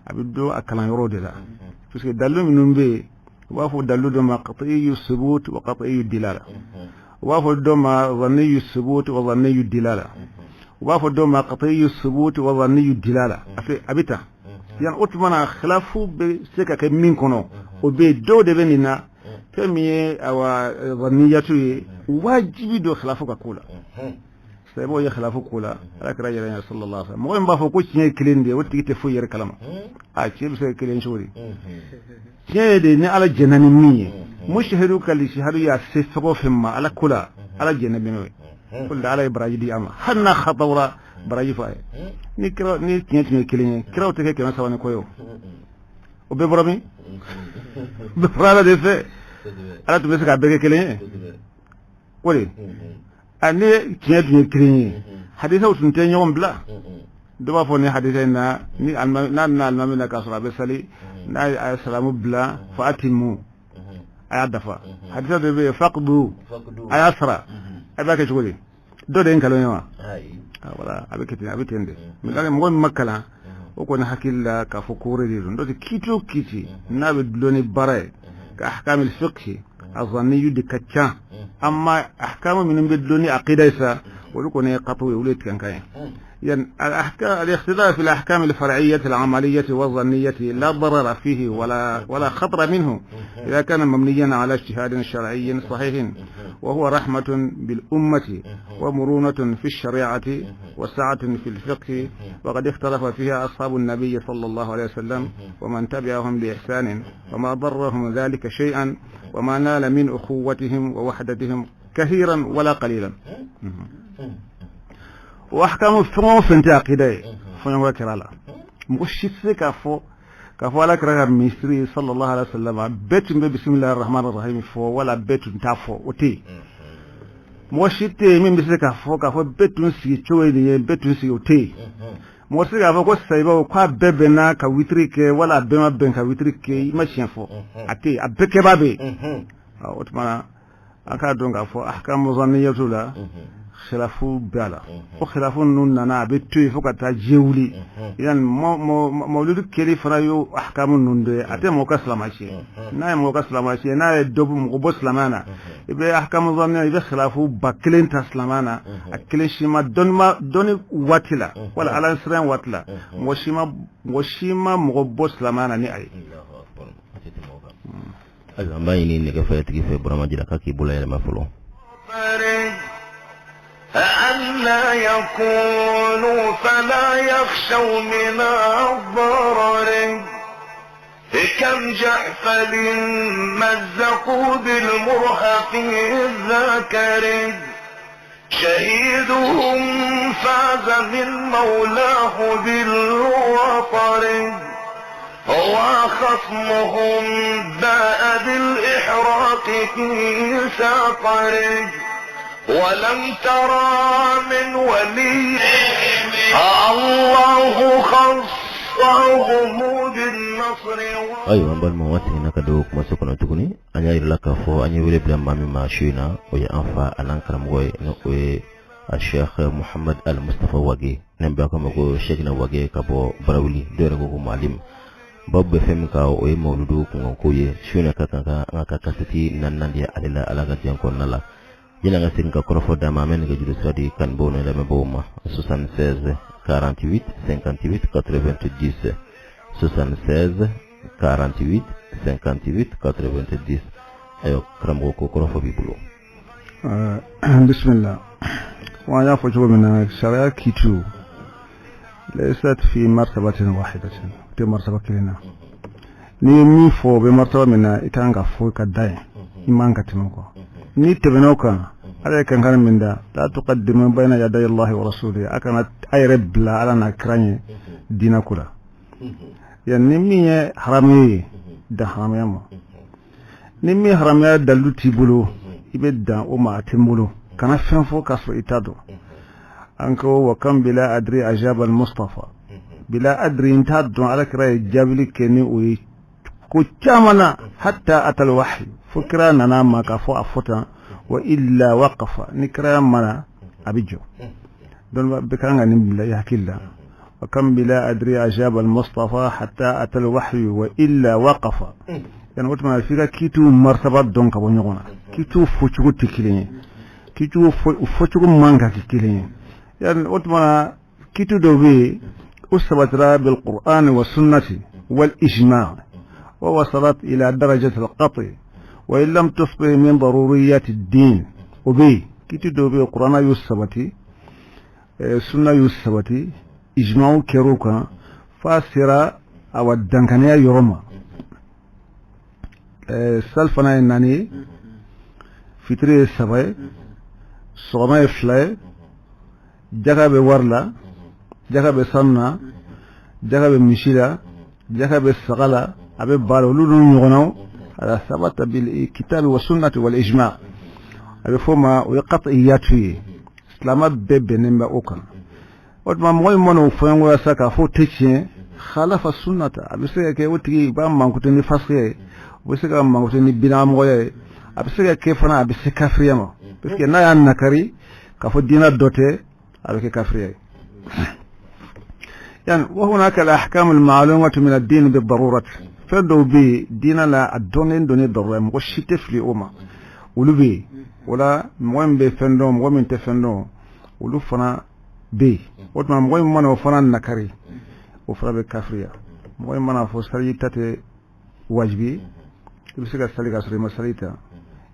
a bɛ dɔn a kalan yɔrɔ de la, puisque dalilu minnu bɛ yen, u b'a fɔ dalilu dɔ ma qat'iyyu thubut wa qat'iyyu dilala, u b'a fɔ dɔ ma dhanniyu thubut wa dhanniyu dilala, u b'a fɔ dɔ ma qat'iyyu thubut wa dhanniyu dilala. A fɛ a bɛ tan yan. O tuma na khilafu bɛ se ka kɛ min kɔnɔ, o bɛ yen, dɔw de bɛ nin na. Fɛn min ye awa dhanniyatu ye, wajibi don khilafu ka ko la. Sababu ye khilafu ko la, ala kira yɛrɛ ɲɛ sallallahu alaihi wasallam, mɔgɔ min b'a fɔ ko tiɲɛ ye kelen de ye, o tigi tɛ foyi yɛrɛ kalama. A tiɲɛ bɛ se ka kelen cogo di? Tiɲɛ ye de ni ala jɛnna ni min ye. Mujtahidu ka ijtihadu y'a se fɛn o fɛn ma ala ko la, ala jɛnna bɛ n'o ye, ko la ala ye baraji di a ma, hali n'a khatawra, baraji fɔ a ye. Ni kira ni tiɲɛ tun ye kelen ye, kiraw tɛ kɛ 300 ni kɔ ye. O bɛɛ bɔra min? O bɛɛ bɔra ala de fɛ. Ala tun bɛ se k'a bɛɛ kɛ kelen ye o de. A ni tiɲɛ tun ye kelen ye, hadisaw tun tɛ ɲɔgɔn bila. Dɔ b'a fɔ ni hadisa in na, ni n'a nana alimami na k'a sɔrɔ a bɛ sali, n'a ye salamu bila, fa atimu, a y'a dafa. Hadisa dɔ bɛ yen, faqdu, a y'a sara. A b'a kɛ cogo di? Dɔ de ye nkalon ye wa? Wala a bɛ kɛ ten, a bɛ ten de. Mais mɔgɔ min ma kalan, o kɔni hakili la k'a fɔ ko wɛrɛ de don. N'o tɛ, kiiti o kiiti n'a bɛ dulon ni baara ye ka ahkamul fiqh azanniyu de ka ca. Amma ahkamu minnu bɛ dulon ni aqida ye sa, olu kɔni ye qatu ye, olu ye tigɛnkan ye. يعني الأحكام الاختلاف في الأحكام الفرعية العملية والظنية لا ضرر فيه ولا خطر منه إذا كان مبنيا على اجتهاد شرعي صحيح، وهو رحمة بالأمة ومرونة في الشريعة وسعة في الفقه. وقد اختلف فيها أصحاب النبي صلى الله عليه وسلم ومن تبعهم بإحسان، وما ضرهم ذلك شيئا، وما نال من أخوتهم ووحدتهم كثيرا ولا قليلا. O ahkamu fɛn o fɛn tɛ aqida ye, fɔɲɔgɔnkɔ kɛra a la. Mɔgɔ si tɛ se k'a fɔ ala kira ka misiri sallallahu alaihi wa sallam, bɛɛ tun bɛ bisimilahi rahman rahim fɔ wala bɛɛ tun t'a fɔ, o tɛ yen. Mɔgɔ si tɛ yen min bɛ se k'a fɔ bɛɛ tun sigi cogo ye nin ye, bɛɛ tun sigi, o tɛ yen. Mɔgɔ tɛ se k'a fɔ ko sayibaw k'a bɛɛ bɛnna ka witiri kɛ wala a bɛɛ ma bɛn ka witiri kɛ, i ma tiɲɛ fɔ, a tɛ yen, a bɛɛ kɛbaa bɛ yen. O tuma na an k'a dɔn k'a fɔ ahkamu zanniyatu la, khilafu b'a la. O khilafu ninnu nana, a bɛ to yen fo ka taa diɲɛ wuli. Yani mawuludu kɛli fana y'o ahkamu ninnu dɔ ye. A tɛ mɔgɔ ka silamɛ tiɲɛ. N'a ye mɔgɔ ka silamɛ tiɲɛ, n'a ye dɔ bɔ mɔgɔ bɔ silamɛya na, i bɛ ahkamu zanniya, i bɛ khilafu 1000 ta silamɛya na, a kelen si ma dɔnni waati la wala ala siran waati la, mɔgɔ si ma mɔgɔ bɔ silamɛya na ni a ye. Ayiwa, an b'a ɲini nɛgɛfɛɛrɛtigi fɛ, Burama Jara, k'a k'i bolo yɛlɛma fɔlɔ. ألا يكونوا فلا يخشوا من الضرر كم جحفل مزقوا بالمرهق الذكر شهيدهم فاز من مولاه بالوطر وخصمهم باء بالإحراق في سقر ولم ترى من ولي الله خصهم بالنصر. Ayiwa, an balimaw, an seginna ka don kumaso kɔnɔ tuguni. An y'a yirala k'a fɔ an ye wele bila maa min ma su in na, o ye an fa an'an karamɔgɔ ye, ni o ye a Sheikh Muhammad Al Mustafa Wage, ne b'a k'a ma ko Sheikhina Wage ka bɔ Barawuli, dɔw yɛrɛ ko ko Maalim. Babu bɛ fɛn min kan, o ye mawuludu kunkanko ye. Su in na ka kan ka an ka kaseti naaninan di ale la, Ala ka diɲɛ kɔnɔna la. Yanni an ka segin ka kɔrɔfɔ d'a ma, an bɛ nɛgɛjuru sira di kanubaaw ni lamɛnbaaw ma: 76 48 58 90, 76 48 58 90. Ayiwa karamɔgɔ, ko kɔrɔfɔ b'i bolo. Bismillah. Wa an y'a fɔ cogo min na, sariya kiitiw laysat fi martabatin wahidatin, tɛ martaba kelen na. N'i ye min fɔ, o bɛ martaba min na, i kan ka fɔ ka da yen, i man ka tɛmɛ o kan. N'i tɛmɛna o kan, Ala ye kankan min da, la tuqaddimu bayna yaday Allahi wa rasulihi, a kana a yɛrɛ bila Ala n'a kira ɲɛ diinɛ ko la. Yan ni min ye haramu ye, dan haramuya ma. Ni min haramuya dalilu t'i bolo, i bɛ dan o ma, a tɛ n bolo. Kana fɛn fɔ k'a sɔrɔ i t'a dɔn. An ko wa kam bila adri ajaba al Mustafa bila adri, n t'a dɔn, Ala kira ye jaabili kɛ ni o ye ko caman na, hatta atal wahyi, fo kira nana ma k'a fɔ a fɔ tan, wa illa waqafa, ni kira mana a bɛ jɔ. Donc bɛɛ kan ka nin bila i hakili la: wa kam bila adri ajaba al Mustafa hatta atal wahyi wa illa waqafa. Yani o tuma f'i ka kiitiw martaba dɔn ka bɔ ɲɔgɔn na. Kiitiw fɔcogo tɛ kelen ye, kiitiw fɔcogo man ka kɛ kelen ye. Yani o tuma kiiti dɔw bɛ yen, o sabatira bil Qur'an wa sunnati wal ijma' wa wasalat ila darajati al qat' wa in lam tusbih min daruriyat ad-din. O bɛ yen, kiiti dɔw bɛ yen, Qur'ana y'o sabati, sunna y'o sabati, ijma'u kɛr'o kan f'a sera awa dankaniya yɔrɔ ma. Salifana ye 4 ye, fitiri ye 3 ye, sɔgɔma ye 2 ye, jaka bɛ wari la, jaka bɛ sanu na, jaka bɛ misi la, jaka bɛ saga la, a bɛ ba la, olu n'u ɲɔgɔnnaw, ala sabata bil kitabi wa sunnati wal ijma', a bɛ fɔ o ma o ye qat'iyatu ye, silamɛ bɛɛ bɛnnen bɛ o kan. O tuma mɔgɔ min mana o fɔɲɔgɔnya sa k'a fɔ o tɛ tiɲɛ, khalafa sunnata, a bɛ se ka kɛ o tigi b'a mankutu ni fasiya ye, o bɛ se ka mankutu ni bidamɔgɔya ye, a bɛ se ka kɛ fana a bɛ se kafiriya ma, parce que n'a y'a nakari k'a fɔ diinɛ dɔ tɛ, a bɛ kɛ kafiriya ye. Yani wa hunaka al-ahkam al-ma'lumatu min ad-din bid-darurati, fɛn dɔw bɛ yen diinɛ la, a dɔnnen don ni darura ye, mɔgɔ si tɛ fili o ma, olu bɛ yen. O la mɔgɔ min bɛ fɛn dɔn, mɔgɔ min tɛ fɛn dɔn, olu fana bɛ yen. O tuma mɔgɔ min mana o fana nakari, o fana bɛ kafiriya. Mɔgɔ min mana fɔ sali ta tɛ wajibi ye, i bɛ se ka sali k'a sɔrɔ i ma sali ta,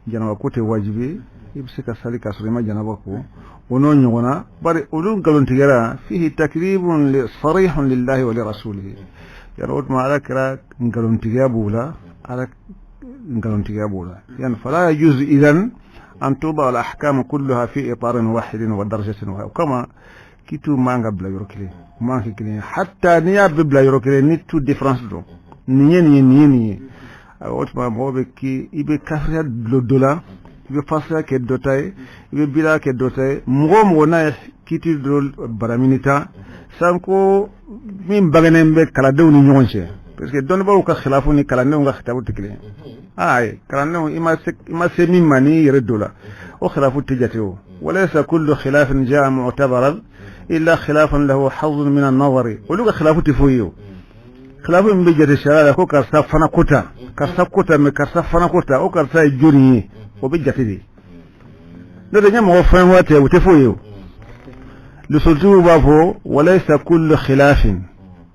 janaba ko tɛ wajibi ye, i bɛ se ka sali k'a sɔrɔ i ma janaba ko, o n'o ɲɔgɔnna. Bari olu nkalontigɛra, fihi takribun sarihun lillahi wa li rasulihi. Yani o tuma Ala kɛra nkalontigiya b'o la, Ala nkalontigiya b'o la. Yani fala yajuzu idan an tuda al ahkam kulluha fi itarin wahidin wa darajatin wahid. O kama kiitiw man ka bila yɔrɔ kelen, man ka kelen ye, hatta n'i y'a bɛɛ bila yɔrɔ kelen, ni tout différence don, nin ye nin ye, nin ye nin ye. O tuma mɔgɔ bɛ ki i bɛ kafiriya dulon dɔ la, i bɛ fasiya kɛ dɔ ta ye, i bɛ bida kɛ dɔ ta ye. Mɔgɔ o mɔgɔ n'a ye kiiti dɔ baramini ta Sanko min bangenen bɛ kalandenw ni ɲɔgɔn cɛ, parce que dɔnnibaaw ka khilafu ni kalandenw ka khilafu tɛ kelen ye. Ayi, kalandenw i ma se min ma n'i yɛrɛ don la, o khilafu tɛ jate. O walaysa kullu khilafin jaa mu'tabaran illa khilafan lahu hazzun min an-nazari. Olu ka khilafu tɛ foyi ye. O khilafu min bɛ jate sariya la, ko karisa fana ko tan, karisa ko tan, mais karisa fana ko tan, o karisa ye jɔnni ye, o bɛ jate de. N'o tɛ n ye mɔgɔ fɛn wa tɛ, o tɛ foyi ye. O lusulutigiw b'a fɔ walaysa kullu khilafin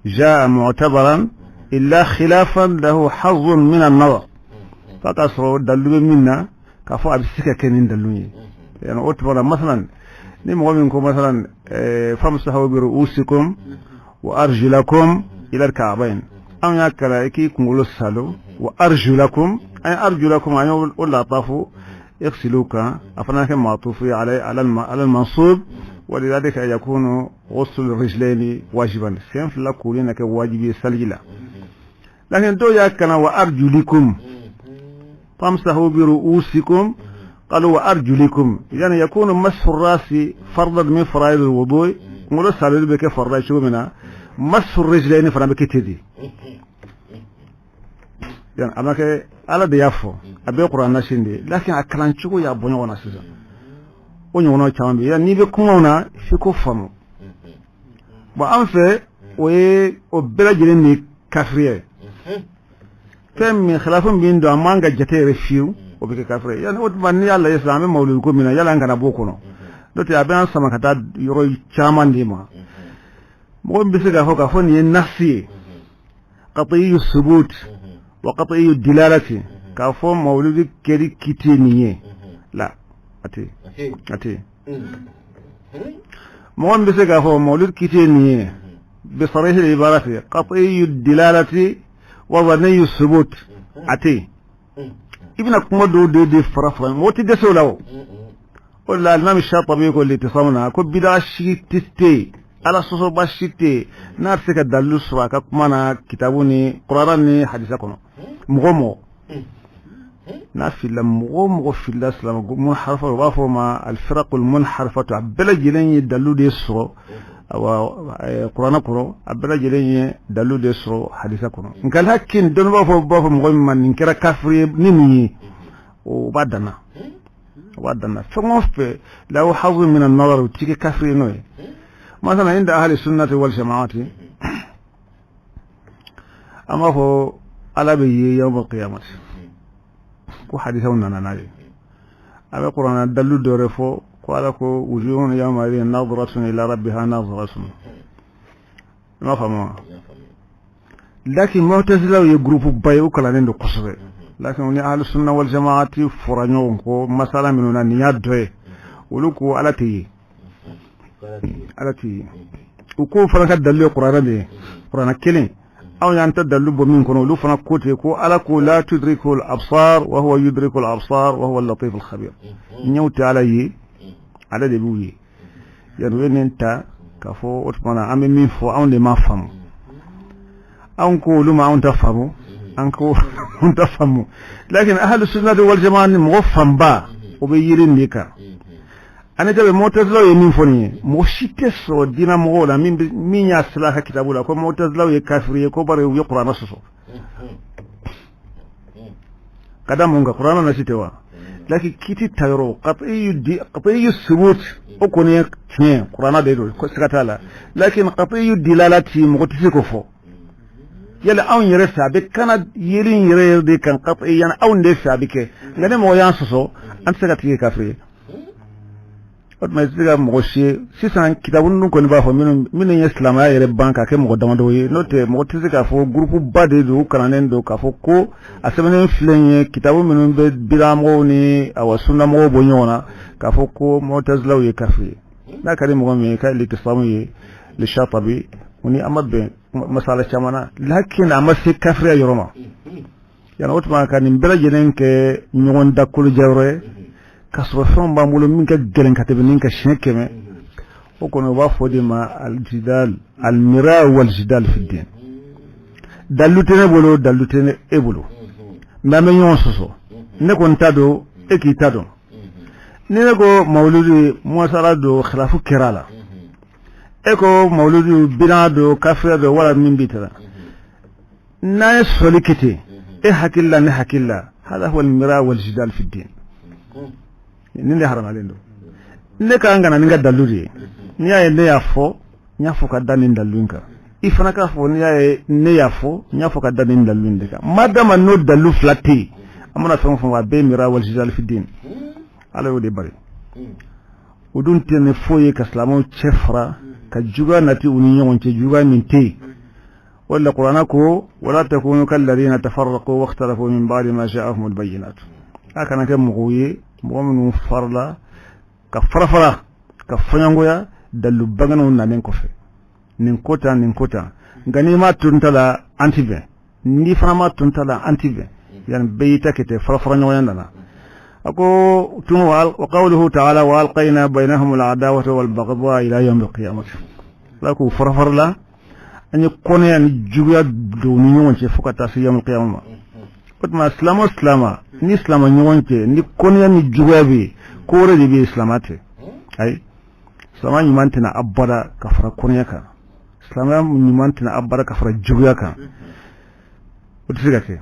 jaa mu'tabaran illa khilafan lahu hazzun min an-nazar, f'a ka sɔrɔ dalilu bɛ min na k'a fɔ a bɛ se ka kɛ nin dalilu ye. Yani o tuma la, masalan ni mɔgɔ min ko masalan famsahu bi ru'usikum wa arjulakum ila al-ka'bayn, anw y'a kalan i k'i kunkolo salo, wa arjulakum, an ye arjulakum, an y'o latafu اغسلوا kan a fana kɛ ma'tufu ala ala al-mansub, ولذلك يكون غسل الرجلين واجبا. Sen fila koli na kɛ wajibi ye saliji la. Lakin dɔw y'a kalan wa arjulikum, famsahu bi ru'usikum, قالوا وأرجلكم، يعني يكون مسح الرأس فرضا من فرائض الوضوء. Kunkolo saloli bɛ kɛ farida ye cogo min na, مسح الرجلين fana bɛ kɛ ten de. Yani a ma kɛ, Ala de y'a fɔ, a bɛɛ kuranɛ sin de ye, lakin a kalan cogo y'a bɔ ɲɔgɔn na sisan. O ɲɔgɔnnaw caman bɛ yen. N'i bɛ kumaw na, f'i k'o faamu. Bon, an fɛ, o ye o bɛɛ lajɛlen de ye kafiriya ye. Fɛn min khilafu min don, a man ka jate yɛrɛ fiyewu, o bɛ kɛ kafiri ye. Yani o tuma, n'i y'a lajɛ sisan, an bɛ mawuludi ko min na, yala an kana b'o kɔnɔ, n'o tɛ a bɛ an sama ka taa yɔrɔ caman de ma. Mɔgɔ min bɛ se k'a fɔ nin ye nasi ye, qat'iyyu subut wa qat'iyyu dilalati, k'a fɔ mawuludi kɛli kiti ye nin ye, la, a tɛ, a tɛ. Mɔgɔ min bɛ se k'a fɔ mawuludi kiti ye nin ye bi sarih al-ibarati, qat'iyyu dilalati wa dhaniyyu subut, a tɛ. I bɛna kuma dɔw de fara fara, mɔgɔ tɛ dɛsɛ o la. O o de la, alimami Shatabi ko litisam na ko bida si tɛ yen, Ala sɔsɔba si tɛ yen n'a tɛ se ka dalilu sɔrɔ a ka kuma na kitabu ni kuranɛ ni hadisa kɔnɔ. Mɔgɔ mɔgɔ n'a filila, mɔgɔ mɔgɔ filila silamɛ munharifa, u b'a fɔ o ma alfiraqul munharifatu, a bɛɛ lajɛlen ye dalilu de sɔrɔ awa kuranɛ kɔnɔ, a bɛɛ lajɛlen ye dalilu de sɔrɔ hadisa kɔnɔ. Nka lakin dɔnnibaw fɔ b'a fɔ mɔgɔ min ma nin kɛra kafiri ye ni nin ye, o b'a danna, o b'a danna. Fɛn o fɛn lahu hazu min an-nazar, o ti kɛ kafiri ye n'o ye. Masala inda ahli sunnati wal jamaati, an b'a fɔ Ala bɛ ye yawm al-qiyamati, ko hadisaw nana n'a ye. A bɛ kuranɛ dalilu dɔ wɛrɛ fɔ ko Ala ko wujuhun yawma idhin nadiratun ila rabbiha nadiratun. I m'a faamu wa? Lakin mu'tazilaw ye groupe ba ye, u kalannen don kosɛbɛ. Lakin ni ahli sunna wal jamaati fɔra ɲɔgɔn kɔ masala minnu na, nin y'a dɔ ye. Olu ko Ala tɛ ye, Ala tɛ ye. U ko fana ka dalilu ye kuranɛ de ye, kuranɛ kelen. Anw y'an ta dalilu bɔ min kɔnɔ, olu fana ko ten ko Ala ko la tudriku al-absar wa huwa yudriku al-absar wa huwa al-latif al-khabir. Ɲɛw tɛ Ala ye, Ala de b'u ye. Yani u ye nin ta k'a fɔ o tuma na, an bɛ min fɔ, anw de m'a faamu. Anw ko olu ma anw ta faamu, an ko anw ta faamu. Lakin ahlu sunnati wal jamaa ni mɔgɔ fanba, o bɛ yiri nin de kan. Ani tabi mutazilaw ye min fɔ nin ye, mɔgɔ si tɛ sɔrɔ diinɛ mɔgɔw la min y'a sɛbɛn a ka kitabu la ko mutazilaw ye kafiri ye, ko bari u ye kuranɛ sɔsɔ. Ka da mun kan? Kuranɛ nasi tɛ wa? Lakin kiti ta yɔrɔ, qat'iyyu subut, o kɔni ye tiɲɛ, kuranɛ de don, siga t'a la. Lakin qat'iyyu dilalati, mɔgɔ tɛ se k'o fɔ. Yala anw yɛrɛ fɛ, a bɛ kana yeli in yɛrɛ yɛrɛ de kan qat'iyyan, anw de fɛ a bɛ kɛ. Nka ni mɔgɔ y'an sɔsɔ, an tɛ se ka tigi kafiri ye. O tuma i tɛ se ka mɔgɔ si ye sisan. Kitabu ninnu kɔni b'a fɔ minnu ye silamɛya yɛrɛ ban ka kɛ mɔgɔ damadɔ ye, n'o tɛ mɔgɔ tɛ se k'a fɔ groupe ba de don, u kalannen don, k'a fɔ ko a sɛbɛnnen filɛ nin ye, kitabu minnu bɛ bilamɔgɔw ni awa sunnamɔgɔw bɔ ɲɔgɔn na, k'a fɔ ko mutazilaw ye kafiri ye. N'a ka di mɔgɔ min ye k'a litisamu ye li Shatabi, o ni an ma bɛn masala caman na, lakin a ma se kafiriya yɔrɔ ma. Yana o tuma ka nin bɛɛ lajɛlen kɛ ɲɔgɔn da kolojayɔrɔ ye, k'a sɔrɔ fɛnw b'an bolo min ka gɛlɛn ka tɛmɛ nin kan siɲɛ 100, o kɔni u b'a fɔ de ma aljidal almira waljidal fi din. Dalilu tɛ ne bolo, dalilu tɛ ne e bolo, mais an bɛ ɲɔgɔn sɔsɔ. Ne ko n ta don, e k'i ta dɔn. Ni ne ko mawuludu masala don, khilafu kɛra a la. E ko mawuludu bida don, kafiriya don, wala min b'i tara n'an ye sɔsɔli kɛ ten, e hakili la, ne hakili la, hada huwa al-mira wal jidal fi din. Nin de haramalen don. Ne ka kan ka na ni n ka dalilu de ye. N'i y'a ye ne y'a fɔ, n y'a fɔ ka da nin dalilu in kan. I fana k'a fɔ, n'i y'a ye ne y'a fɔ, n y'a fɔ ka da nin dalilu in de kan. Madama n'o dalilu fila tɛ yen, an mana fɛn o fɛn fɔ, a bɛɛ ye mira wal jidal fi din. Ala y'o de bari. O dun tɛ ni foyi ye ka silamɛw cɛ fara, ka juguya nati u ni ɲɔgɔn cɛ, juguya min tɛ yen. O de la kuranɛ ko wala takunu kalladina tafarraqu wakhtalafu min ba'di ma ja'ahumul bayyinat. A kana kɛ mɔgɔw ye, mɔgɔ minnu farala ka farafara, ka fɔɲɔgɔnya dalilu bangenenw nanen kɔfɛ, nin ko tan, nin ko tan. Nka n'i ma to n ta la, an ti bɛn. N'i fana ma to n ta la, an ti bɛn. Yani bɛɛ y'i ta kɛ ten, farafara ɲɔgɔnya nana. A ko tun wa qawluhu ta'ala wa alqayna bainahum al'adawata wal baghdha ila yawm al-qiyamah. Ala k'u farafarala, an ye kɔnɛya ni juguya don u ni ɲɔgɔn cɛ fo ka taa se yawm al-qiyamah ma. O tuma silamɛ o silamɛ ni silamɛ ɲɔgɔn cɛ ni kɔnɛya ni juguya bɛ yen, ko wɛrɛ de bɛ yen, silamɛ tɛ. Ayi, silamɛ ɲuman tɛna abada ka fara kɔnɛya kan, silamɛya ɲuman tɛna abada ka fara juguya kan, o tɛ se ka kɛ.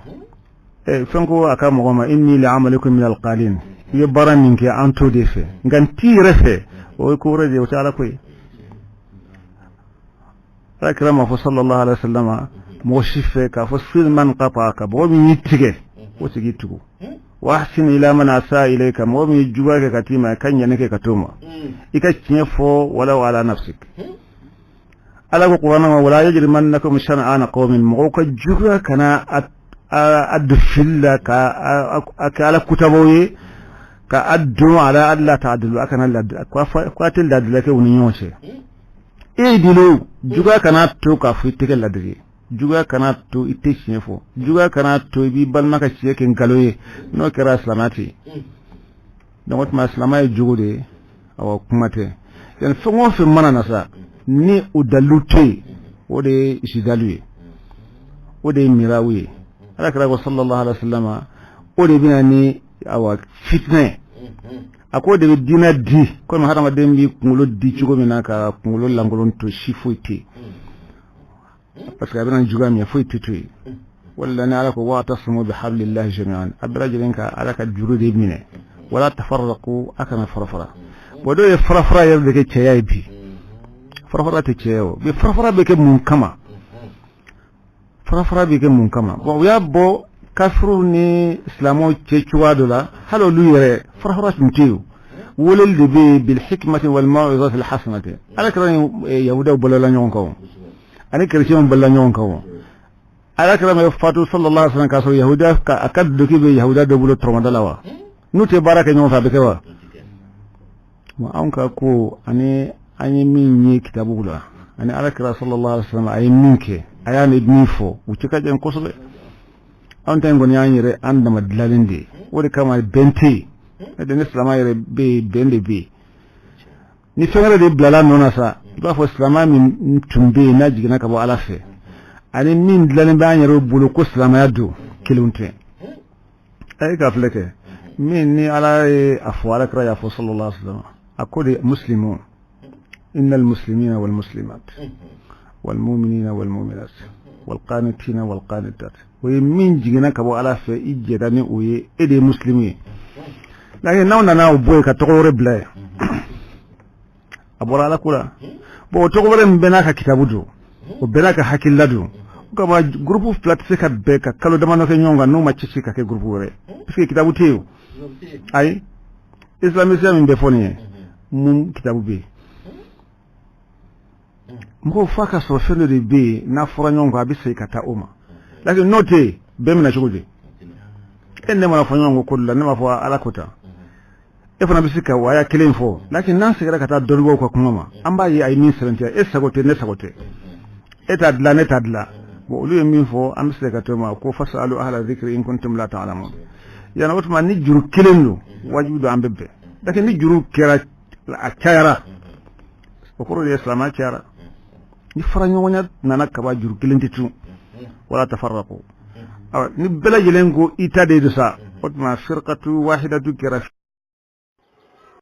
Fɛn ko a ka mɔgɔ ma inni li'amalikum min alqalin, i ye baara min kɛ, an t'o de fɛ, nka n t'i yɛrɛ fɛ, o ye ko wɛrɛ de ye, o tɛ ala ko ye. Ala kira ma fɔ sallallahu alaihi wasallam mɔgɔ si fɛ k'a fɔ sil man qata'aka, mɔgɔ min y'i tigɛ, o tigi tugu, wa ahsin ila man asa ilayka, mɔgɔ min ye juguya kɛ ka t'i ma, ka ɲɛni kɛ ka t'o ma, i ka tiɲɛ fɔ walaw ala nafsik. Ala ko kuranɛ ma wala yajrimannakum shana'ana qawmin, mɔgɔw ka juguya kana a don fili la ka a kɛ ala kutabaw ye, ka a don ala alla ta'dilu, a kana ko a tɛ ladiliya kɛ u ni ɲɔgɔn cɛ. I'dilu, juguya kana to k'a fɔ i tɛ kɛ ladiri ye, juguya kana to i tɛ tiɲɛ fɔ, juguya kana to i b'i balima ka tiɲɛ kɛ nkalon ye. N'o kɛra, silamɛya tɛ yen. Donc o tuma silamɛya ye jogo de ye, awa kuma tɛ. Yani fɛn o fɛn mana na sa, ni o dalilu tɛ yen, o de ye jidalu ye, o de ye mirawu ye. Ala kira ko sallallahu alaihi wa sallam, o de bɛna ni awa fitinɛ ye. A ko de bɛ diinɛ di komi hadamaden b'i kunkolo di cogo min na, ka kunkolo lankolon to, si foyi tɛ yen, parce que a bɛna juguya min ye, foyi tɛ to yen. Wala ni ala ko wa'tasimu bihablillahi jami'an, a bɛɛ lajɛlen ka ala ka juru de minɛ, wala tafarraqu, a kana farafara. Bon, dɔw ye farafara yɛrɛ de kɛ cɛya ye bi. Farafara tɛ cɛya o bi. Farafara bɛ kɛ mun kama? Farafara bɛ kɛ mun kama? Bon, u y'a bɔ kafiriw ni silamɛw cɛ cogoya dɔ la. Hali olu yɛrɛ, farafara tun tɛ yen, weleli de bɛ yen bil hikmati wal maw'izati al hasanati. Ala kira ni yahudaw balola ɲɔgɔn kan, ani kerecɛnw balola ɲɔgɔn kan. Ala kira ma fatu sallallahu alaihi wasallam k'a sɔrɔ yahuda ka a ka duloki bɛ yahuda dɔ bolo tɔrɔmɔda la wa? N'u tɛ baara kɛ ɲɔgɔn fɛ, a bɛ kɛ wa? Anw ka ko ani an ye min ye kitabu la, ani ala kira sallallahu alaihi wasallam a ye min kɛ, a y'a ni min fɔ, u cɛ ka jan kosɛbɛ. Anw ta in kɔni y'an yɛrɛ an dama dilalen de ye. O de kama bɛn tɛ yen. N'o tɛ, ni silamɛ yɛrɛ bɛ yen, bɛn de bɛ yen. Ni fɛn wɛrɛ de bilala nɔ na sa, i b'a fɔ silamɛ min tun bɛ yen n'a jiginna ka bɔ ala fɛ, ani min dilannen bɛ an yɛrɛ bolo ko silamɛya don, kelenw tɛ. A ye ka filɛ kɛ min ni ala ye a fɔ, ala kira y'a fɔ sallallahu alaihi wasallam, a ko de muslimun innal muslimina wal muslimat wal mu'minina wal mu'minat wal qanitina wal qanitat. O ye min jiginna ka bɔ ala fɛ, i jɛra ni o ye, e de ye muslimu ye. Lakin n'aw nana o bɔ yen ka tɔgɔ wɛrɛ bila yen, a bɔra ala ko la. Bon, o tɔgɔ wɛrɛ min bɛɛ n'a ka kitabu don, o bɛɛ n'a ka hakilila don. O kama groupe fila tɛ se ka bɛn ka kalo damadɔ kɛ ɲɔgɔn kan n'u ma cɛci ka kɛ groupe wɛrɛ, parce que kitabu tɛ yen. Ayi, islamisiya min bɛ fɔ nin ye, mun kitabu bɛ yen? Mɔgɔw f'a ka sɔrɔ fɛn dɔ de bɛ yen, n'a fɔra ɲɔgɔn kan, a bɛ segin ka taa o ma. Lakin n'o tɛ yen, bɛn bɛna cogo di? E ne mana fɔ ɲɔgɔn kɔ ko dɔ la, ne b'a fɔ ala ko tan, e fana bɛ se ka waya kelen fɔ. Lakin n'an seginna ka taa dɔnnibaaw ka kuma ma, an b'a ye a ye min sɛbɛntiya, e sago tɛ, ne sago tɛ, e t'a dilan, ne t'a dilan. Bon, olu ye min fɔ, an bɛ se ka to ma ko fasalu ahla zikri in kuntum la ta'lamun. Yana o tuma ni juru kelen don, wajibi don an bɛ bɛn. Lakin ni juru kɛra a cayara, o kɔrɔ de ye silamɛya cayara. Ni fara ɲɔgɔnya nana kaba, juru kelen tɛ tun. Wala tafarraqu. Awa, ni bɛɛ lajɛlen ko i ta de don sa, o tuma firqatu wahidatu kɛra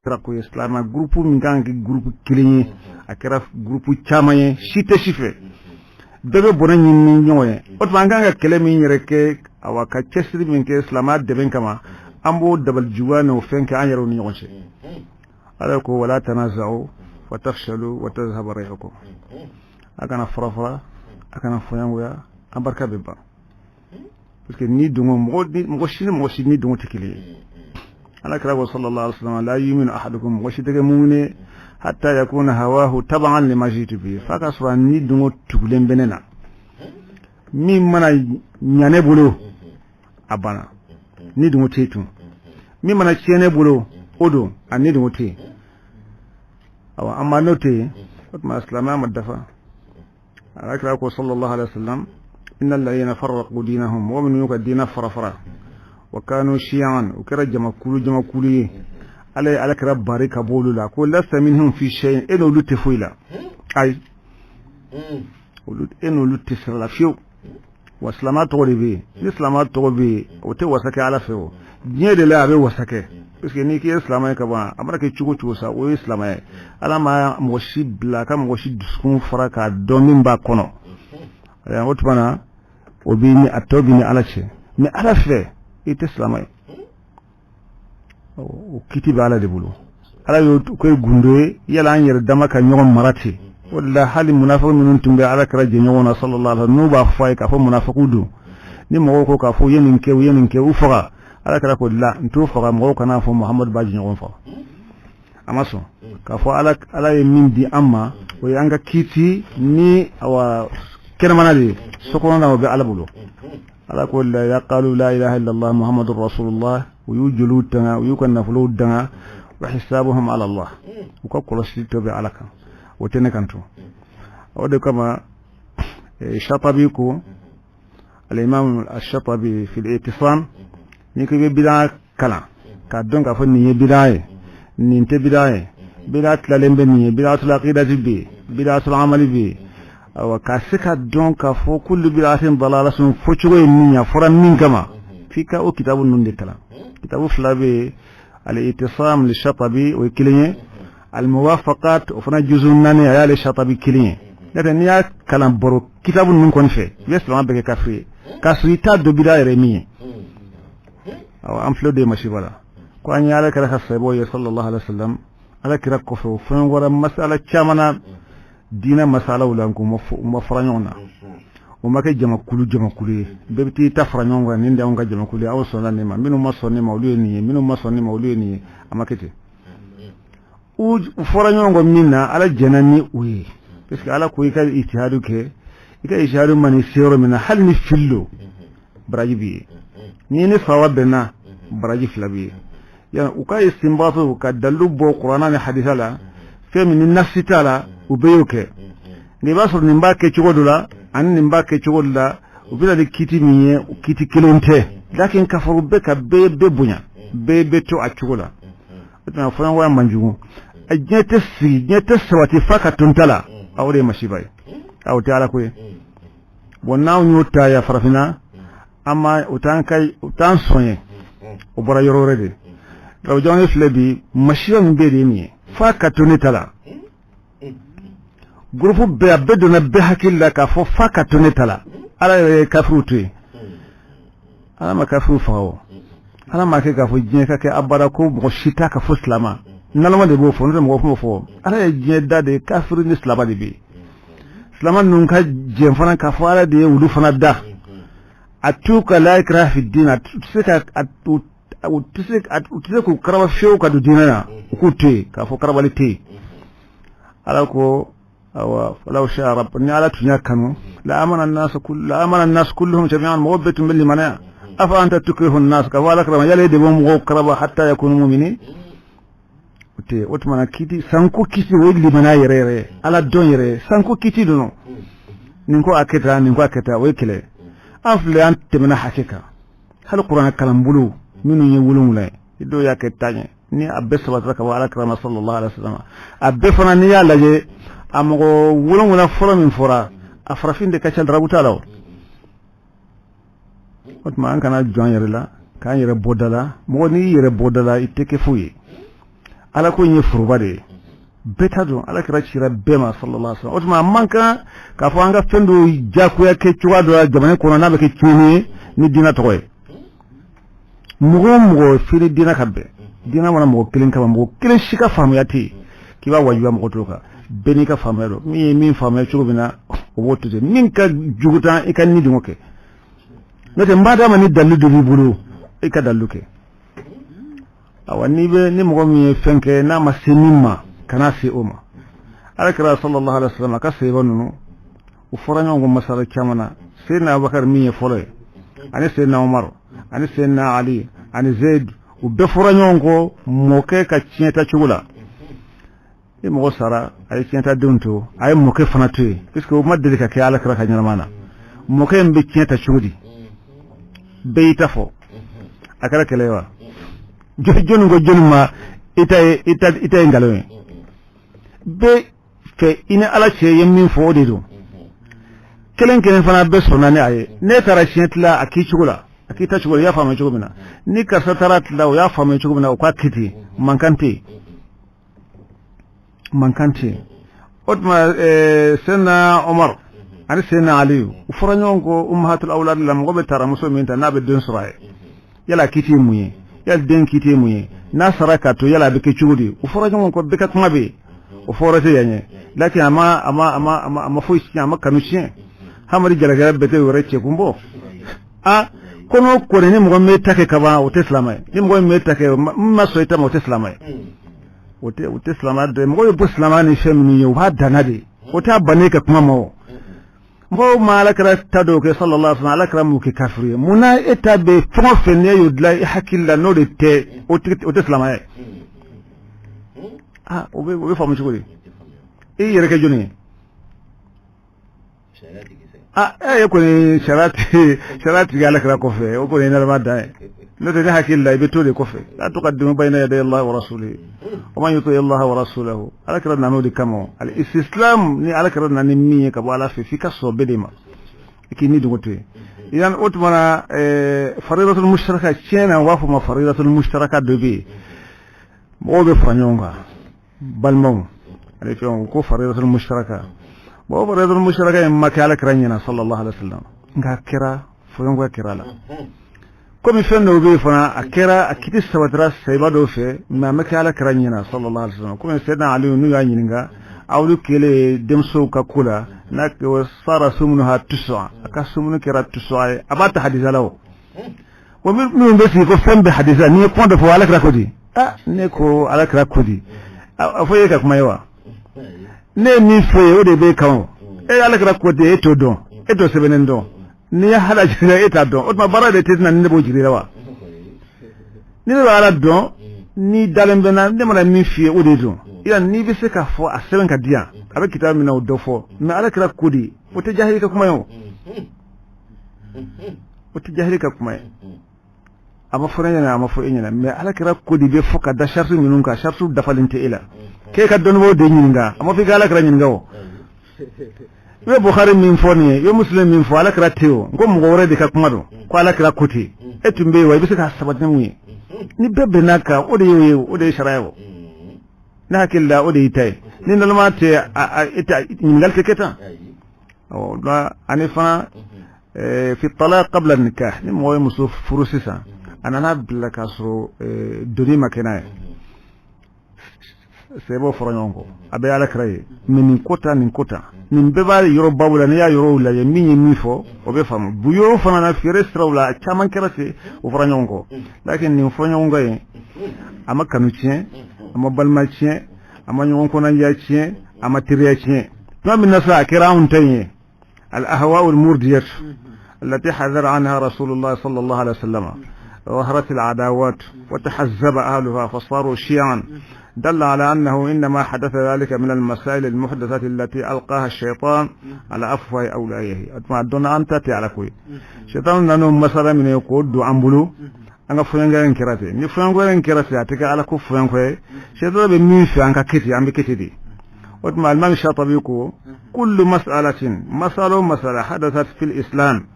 firaqu ye. Silamɛ groupe min kan ka kɛ groupe kelen ye, A kɛra groupe caman ye, si tɛ si fɛ, bɛɛ bɛ bɔnɛ ɲini ni ɲɔgɔn ye. O tuma an kan ka kɛlɛ min yɛrɛ kɛ, awa, ka cɛsiri min kɛ silamɛya dɛmɛ kama, an b'o dabali juguya n'o fɛn kɛ an yɛrɛw ni ɲɔgɔn cɛ. Ala ko: wala tanaza'u fatafshalu wa tazhaba rihukum. A kana fara fara, a kana fɔɲɔgɔnya, an barika bɛ ban, parce que ni dongo mɔgɔ mɔgɔ si ni mɔgɔ si ni dongo tɛ kelen ye. Ala kira ko sallallahu alaihi wasallam: la yuminu ahadukum, mɔgɔ si tɛ kɛ mumini, hatta yakuna hawahu tab'an lima jitu bi, f'a ka sɔrɔ ni dongo tugulen bɛ ne na. Min mana ɲa ne bolo, a banna, ni dongo tɛ yen tun. Min mana tiɲɛ ne bolo, o don a ni dongo tɛ yen. Awa, an ma n'o tɛ yen, o tuma silamɛya ma dafa. Ala kira ko sallallahu alaihi wasallam: inna alladhina farraqu dinahum, mɔgɔ minnu y'u ka diinɛ fara fara, wa kanu shi'an, u kɛra jamakulu jamakulu ye, Ala ye Ala kira bari ka bɔ olu la ko lasta minhum fi shay'in, e n'olu tɛ foyi la. Ayi, olu, e n'olu tɛ sira la fiyewu. Wa silamɛya tɔgɔ de bɛ yen. Ni silamɛya tɔgɔ bɛ yen, o tɛ wasa kɛ Ala fɛ. O diɲɛ de la a bɛ wasa kɛ, parce que n'i k'i ye silamɛ ye ka ban, a mana kɛ cogo cogo sa, o ye silamɛ ye. Ala ma mɔgɔ si bila a ka mɔgɔ si dusukun fara k'a dɔn min b'a kɔnɔ. O tuma na, o b'i ni a tɔ b'i ni Ala cɛ, mais Ala fɛ, i tɛ silamɛ ye. O kiti bɛ Ala de bolo. Ala y'o ko ye gundo ye. Yala an yɛrɛ dama ka ɲɔgɔn mara ten. O de la, hali munafiki minnu tun bɛ Ala kira jɛɲɔgɔn na sallallahu alaihi wasallam, n'u b'a fɔ a ye k'a fɔ munafikiw don, ni mɔgɔw ko k'a fɔ u ye nin kɛ, u ye nin kɛ, u faga. Ala kira ko: la, n t'o faga, mɔgɔw kana fɔ Muhamadu b'a jɛɲɔgɔn faga. A ma sɔn k'a fɔ Ala ye min di an ma, o ye an ka kiti ni awa kɛnɛmana de ye. So kɔnɔna, o bɛ Ala bolo. Ala ko la yaqalu la ilaha illallah Muhammadur rasulullah, u y'u joliw danga, u y'u ka nafolow danga, wa hisabuhum ala Allah, u ka kɔlɔsili tɔ bɛ Ala kan, o tɛ ne kan tun. O de kama Shatabi ko, al-imam al-Shatabi fi al-i'tisam, n'i ko i bɛ bidan kalan k'a dɔn k'a fɔ nin ye bidan ye, nin tɛ bidan ye, bidan tilalen bɛ nin ye, bidatul aqidati bɛ yen, bidatul amali bɛ yen, awa, ka se ka dɔn k'a fɔ kullu bidatin dalalatun fɔcogo ye min ye, a fɔra min kama, f'i ka o kitabu ninnu de kalan. Kitabu fila bɛ yen: al-i'tisam li Shatabi, o ye kelen ye, al-muwafaqat, o fana juzu 4, a y'ale Shatabi kelen ye. N'o tɛ, n'i y'a kalan baro kitabu ninnu kɔni fɛ, i bɛ silamɛ bɛɛ kɛ kafiri ye, k'a sɔrɔ i t'a dɔn bida yɛrɛ ye min ye. Awɔ, an filɛ de masiba la ko an ye Ala kira ka sahabaw ye sallallahu alaihi wasallam, Ala kira kɔfɛ, o fɛn wɛrɛ masala caman na, diinɛ masalaw la, u ma fara ɲɔgɔn na, o ma kɛ jamakulu jamakulu ye. Bɛɛ bɛ t'i ta fara ɲɔgɔn kan: nin de y'anw ka jamakulu ye, aw sɔnna nin ma, minnu ma sɔn nin ma, olu ye nin ye, minnu ma sɔn nin ma, olu ye nin ye. A ma kɛ ten. U fɔra ɲɔgɔn kɔ min na, Ala jɛnna ni o ye, parce que Ala ko i ka ijtihadu kɛ, i ka ijtihadu mana se yɔrɔ min na, hali ni fili don, baraji b'i ye. N'i ni sawa bɛnna, baraji 2 b'i ye. Yan u ka istinbatu, ka dalilu bɔ Kuranna ni hadisa la, fɛn min ni nasi t'a la, u bɛɛ y'o kɛ. Nka i b'a sɔrɔ nin b'a kɛ cogo dɔ la ani nin b'a kɛ cogo dɔ la, u bɛ na ni kiti min ye, kiti kelen tɛ, lakin k'a fɔ u bɛɛ ka bɛɛ bɛ bonya, bɛɛ bɛ to a cogo la. O tuma fɔɲɔgɔnya man jugu. Diɲɛ tɛ sigi, diɲɛ tɛ sabati f'a ka to n ta la. A o de ye masiba ye, a o tɛ Ala ko ye. Bon, n'anw y'o ta yan farafinna, an ma o t'an ka o t'an sɔn ye, o bɔra yɔrɔ wɛrɛ de. O jamana filɛ bi, masiba min bɛ de ye nin ye, f'a ka to ne ta la. Groupe bɛɛ, a bɛɛ donna bɛɛ hakili la k'a fɔ f'a ka to ne ta la. Ala yɛrɛ ye kafiriw to yen, Ala ma kafiriw faga. O Ala ma kɛ k'a fɔ diɲɛ ka kɛ abada ko mɔgɔ si t'a ka fo silama naloma de b'o fɔ, n'o tɛ mɔgɔ m'o fɔ. Ala ye diɲɛ da de, kafiri ni silama de bɛ yen. Silama ninnu ka jɛn fana k'a fɔ Ala de ye olu fana da, a t'u ka la ikraha fi din, a tɛ se ka u tɛ se k'u karaba fiyewu ka don diinɛ na, u k'u to yen k'a fɔ karabali tɛ yen. Ala ko awa walaw sha rabb, ni Ala tun y'a kanu, la amana an-nas kulluhum jami'an, mɔgɔ bɛɛ tun bɛ limaniya. Afa anta tukrihu an-nas, ka fɔ Ala karama, yala e de bɛ mɔgɔw karaba hatta yakunu mu'minin? O tɛ. O tuma na, kiti sanko kiti, o ye limaniya yɛrɛ yɛrɛ, Ala dɔn yɛrɛ sanko kiti don. Nin ko a kɛ tan, nin ko a kɛ tan, o ye kɛlɛ. An filɛ, an tɛmɛna hakɛ kan. Hali kuranɛ kalanbolo minnu ye 7 ye, dɔw y'a kɛ 10 ye, ni a bɛɛ sabatira ka bɔ Ala kira ma sallallahu alaihi wasallam. A bɛɛ fana, n'i y'a lajɛ, a mɔgɔ 7 fɔlɔ min fɔra, a farafin de ka ca, darabu t'a la. O tuma an kana jɔ an yɛrɛ la k'an yɛrɛ bɔ da la. Mɔgɔ n'i yɛrɛ bɔ da la, i tɛ kɛ foyi ye. Ala ko in ye foroba de ye. Bɛɛ ta don, Ala kira cira bɛɛ ma sallallahu alaihi wasallam. O tuma a man kan k'a fɔ an ka fɛn dɔ diyagoya kɛ cogoya dɔ la jamana kɔnɔ n'a bɛ kɛ tiɲɛni ye ni diinɛ tɔgɔ ye. Mɔgɔ o mɔgɔ feere diinɛ ka bɛn, diinɛ mana mɔgɔ kelen kama, mɔgɔ kelen si ka faamuya tɛ yen k'i b'a wajibiya mɔgɔ tɔw kan. Bɛɛ n'i ka faamuya don. Min ye min faamuya cogo min na, o b'o to ten. Min ka jugu tan, i ka ni dungɔ kɛ. N'o tɛ, n b'a d'a ma ni dalilu dɔ b'i bolo, i ka dalilu kɛ. Awa, n'i bɛ ni mɔgɔ min ye fɛn kɛ n'a ma se min ma, kana se o ma. Ala kira sallallahu alaihi wasallam a ka sahaba ninnu, u fɔra ɲɔgɔn kɔ masala caman na. Seyidina Abubakar min ye fɔlɔ ye, ani Seyidina Umar, ani Seyidina Ali, ani Zeyd, u bɛɛ fɔra ɲɔgɔn kɔ mɔkɛ ka tiɲɛta cogo la. Ni mɔgɔ sara, a ye tiɲɛtadenw to, a ye mɔkɛ fana to yen, puisque o ma deli ka kɛ Ala kira ka ɲɛnama na. Mɔkɛ in bɛ tiɲɛ ta cogo di? Bɛɛ y'i ta fɔ. A kɛra kɛlɛ ye wa? Jɔnni ko jɔnni ma i ta ye i ta ye nkalon ye? Bɛɛ fɛ i ni Ala cɛ, ye min fɔ, o de don. Kelen kelen fana bɛɛ sɔnna ni a ye. Ne taara tiɲɛ tila a k'i cogo la, a k'i ta cogo la, i y'a faamuya cogo min na. Ni karisa taara tila, o y'a faamuya cogo min na, o k'a kɛ ten. Mankan tɛ yen, mankan tɛ yen. O tuma Seyidina Omar ani Seyidina Aliyu, u fɔra ɲɔgɔn kɔ ummahatul awlad la. Mɔgɔ bɛ tara muso min ta n'a bɛ den sɔrɔ a ye, yala kiti ye mun ye? Yala den kiti ye mun ye? N'a sara k'a to, yala a bɛ kɛ cogo di? U fɔra ɲɔgɔn kɔ, bɛɛ ka kuma bɛ yen. O fɔra tɛ yan ye, lakin a ma a ma a ma a ma a ma foyi tiɲɛ, a ma kanu tiɲɛ. Hamadi jalakɛla bɛɛ tɛ yɛrɛ cɛkun bɔ. A ko n'o kɔni, ni mɔgɔ min bɛ ta kɛ kaban, o tɛ silamɛ ye. Ni mɔgɔ min bɛ ta kɛ, n ma sɔn i ta ma, o tɛ silamɛ ye. O tɛ silamɛya dɔ ye. Mɔgɔ bɛ bɔ silamɛya ni fɛn minnu ye, o b'a danna de, o t'a bannen ka kuma ma. O mɔgɔw ma Ala kira ta dɔw kɛ sallallahu alaihi wasallam, Ala kira m'u kɛ kafiri ye. Mun na e ta bɛ fɛn o fɛn n'e y'o dilan i hakili la, n'o de tɛ, o tɛ silamɛya ye? Ah, o bɛ faamu cogo di? I yɛrɛ kɛ jɔnni ye? Ah, e ye kɔni sariya tigi Ala kira kɔfɛ, o kɔni ye ɲɛnama dan ye. N'o tɛ, ne hakili la, i bɛ to de kɔfɛ. La tuqaddimu bayna yaday Allah wa rasulihi wa man yuti Allah wa rasulahu. Ala kira nana o de kama. Al istislam, ni Ala kira nana ni min ye ka bɔ Ala fɛ, f'i ka sɔn bɛɛ de ma, i k'i ni dogo to yen. Idan o tuma na, faridatul mushtaraka, tiɲɛ na, u b'a fɔ ma faridatul mushtaraka dɔ bɛ yen, mɔgɔw bɛ fara ɲɔgɔn kan, balimaw ani fɛnw, ko faridatul mushtaraka. Bon, faridatul mushtaraka in ma kɛ Ala kira ɲɛna sallallahu alaihi wasallam, nka a kɛra fɔɲɔgɔnkɔ kɛra la. Komi fɛn dɔw bɛ yen fana, a kɛra, a kiti sabatira sahiba dɔw fɛ, mais a ma kɛ Ala kira ɲɛna sallallahu alaihi wasallam. Komi Seyidina Ali, n'u y'a ɲininka awlu kelen denmusow ka ko la, n'a sara sumunuha tusua, a ka sumunu kɛra tusua ye, a b'a ta hadisa la. O wa minnu bɛ sigi ko fɛn bɛ hadisa, n'i ye kuma dɔ fɔ, Ala kira ko di? Ah, ne ko Ala kira ko di? A fɔ e ka kuma ye wa? Ne ye min fɔ ye, o de b'e kan. O e Ala kira ko di, e t'o dɔn, e t'o sɛbɛnnen dɔn. N'i ye hala jira, e t'a dɔn. O tuma baara de tɛ na ni ne b'o jira i la wa? Ni ne bɛ Ala dɔn, ni dalen bɛ na, ne mana min f'i ye, o de don. Yala n'i bɛ se k'a fɔ a sɛbɛn ka di yan, a bɛ kitabu min na, o dɔ fɔ. Mais Ala kira ko di, o tɛ jahili ka kuma ye. O o tɛ jahili ka kuma ye. A ma fɔ ne ɲɛna, a ma fɔ e ɲɛna, mais Ala kira ko di bɛ fɔ ka da sariti minnu kan, saritiw dafalen tɛ e la. K'e ka dɔnnibaaw de ɲininka, a ma fɔ i ka Ala kira ɲininka. O i bɛ Bukhari min fɔ nin ye, i bɛ Muslim min fɔ, Ala kira tɛ o. N ko mɔgɔ wɛrɛ de ka kuma don ko Ala kira ko ten. E tun bɛ yen wa? I bɛ se k'a sabati ni mun ye? Ni bɛɛ bɛn'a kan, o de y'o ye, o de ye sariya ye. O ne hakili la, o de y'i ta ye. Ni naloma tɛ, e tɛ ɲininkali tɛ kɛ tan. Ɔ donc, ani fana fi talaq qabla nikah, ni mɔgɔ ye muso furu sisan, a nana bila k'a sɔrɔ doni ma kɛ n'a ye, sɛbɛw fɔra ɲɔgɔn kɔ, a bɛ Ala kira ye. Mais nin ko tan, nin ko tan, nin bɛɛ b'a yɔrɔ babu la. N'i y'a yɔrɔw lajɛ, min ye min fɔ, o bɛ faamu. Buyɔrɔ fana na, feere siraw la, a caman kɛra ten, o fɔra ɲɔgɔn kɔ. Lakin nin fɔ ɲɔgɔn kɔ in, a ma kanu tiɲɛ, a ma balima tiɲɛ, a ma ɲɔgɔn kɔnɔndiya tiɲɛ, a ma teriya tiɲɛ. Tuma min na sa, a kɛra anw ta in ye الأهواء المردية التي حذر عنها رسول الله صلى الله عليه وسلم، ظهرت العداوات وتحزب أهلها فصاروا شيعا، دل على أنه إنما حدث ذلك من المسائل المحدثة التي ألقاها الشيطان على أفواه أوليائه. دون أن تأتي على كوي شيطان لأنه مسألة من يقول دو أنبلو an ka fɔɲɔgɔnkɛ in kɛra ten. Ni fɔɲɔgɔnkɛ in kɛra ten, a tɛ kɛ Ala ko fɔɲɔgɔnkɔ ye. Shetana bɛ min fɛ an ka kɛ ten, an bɛ kɛ ten de. O tuma Alimami Shatabi ko kullu mas'alatin, masala o masala, hadathat fil islam,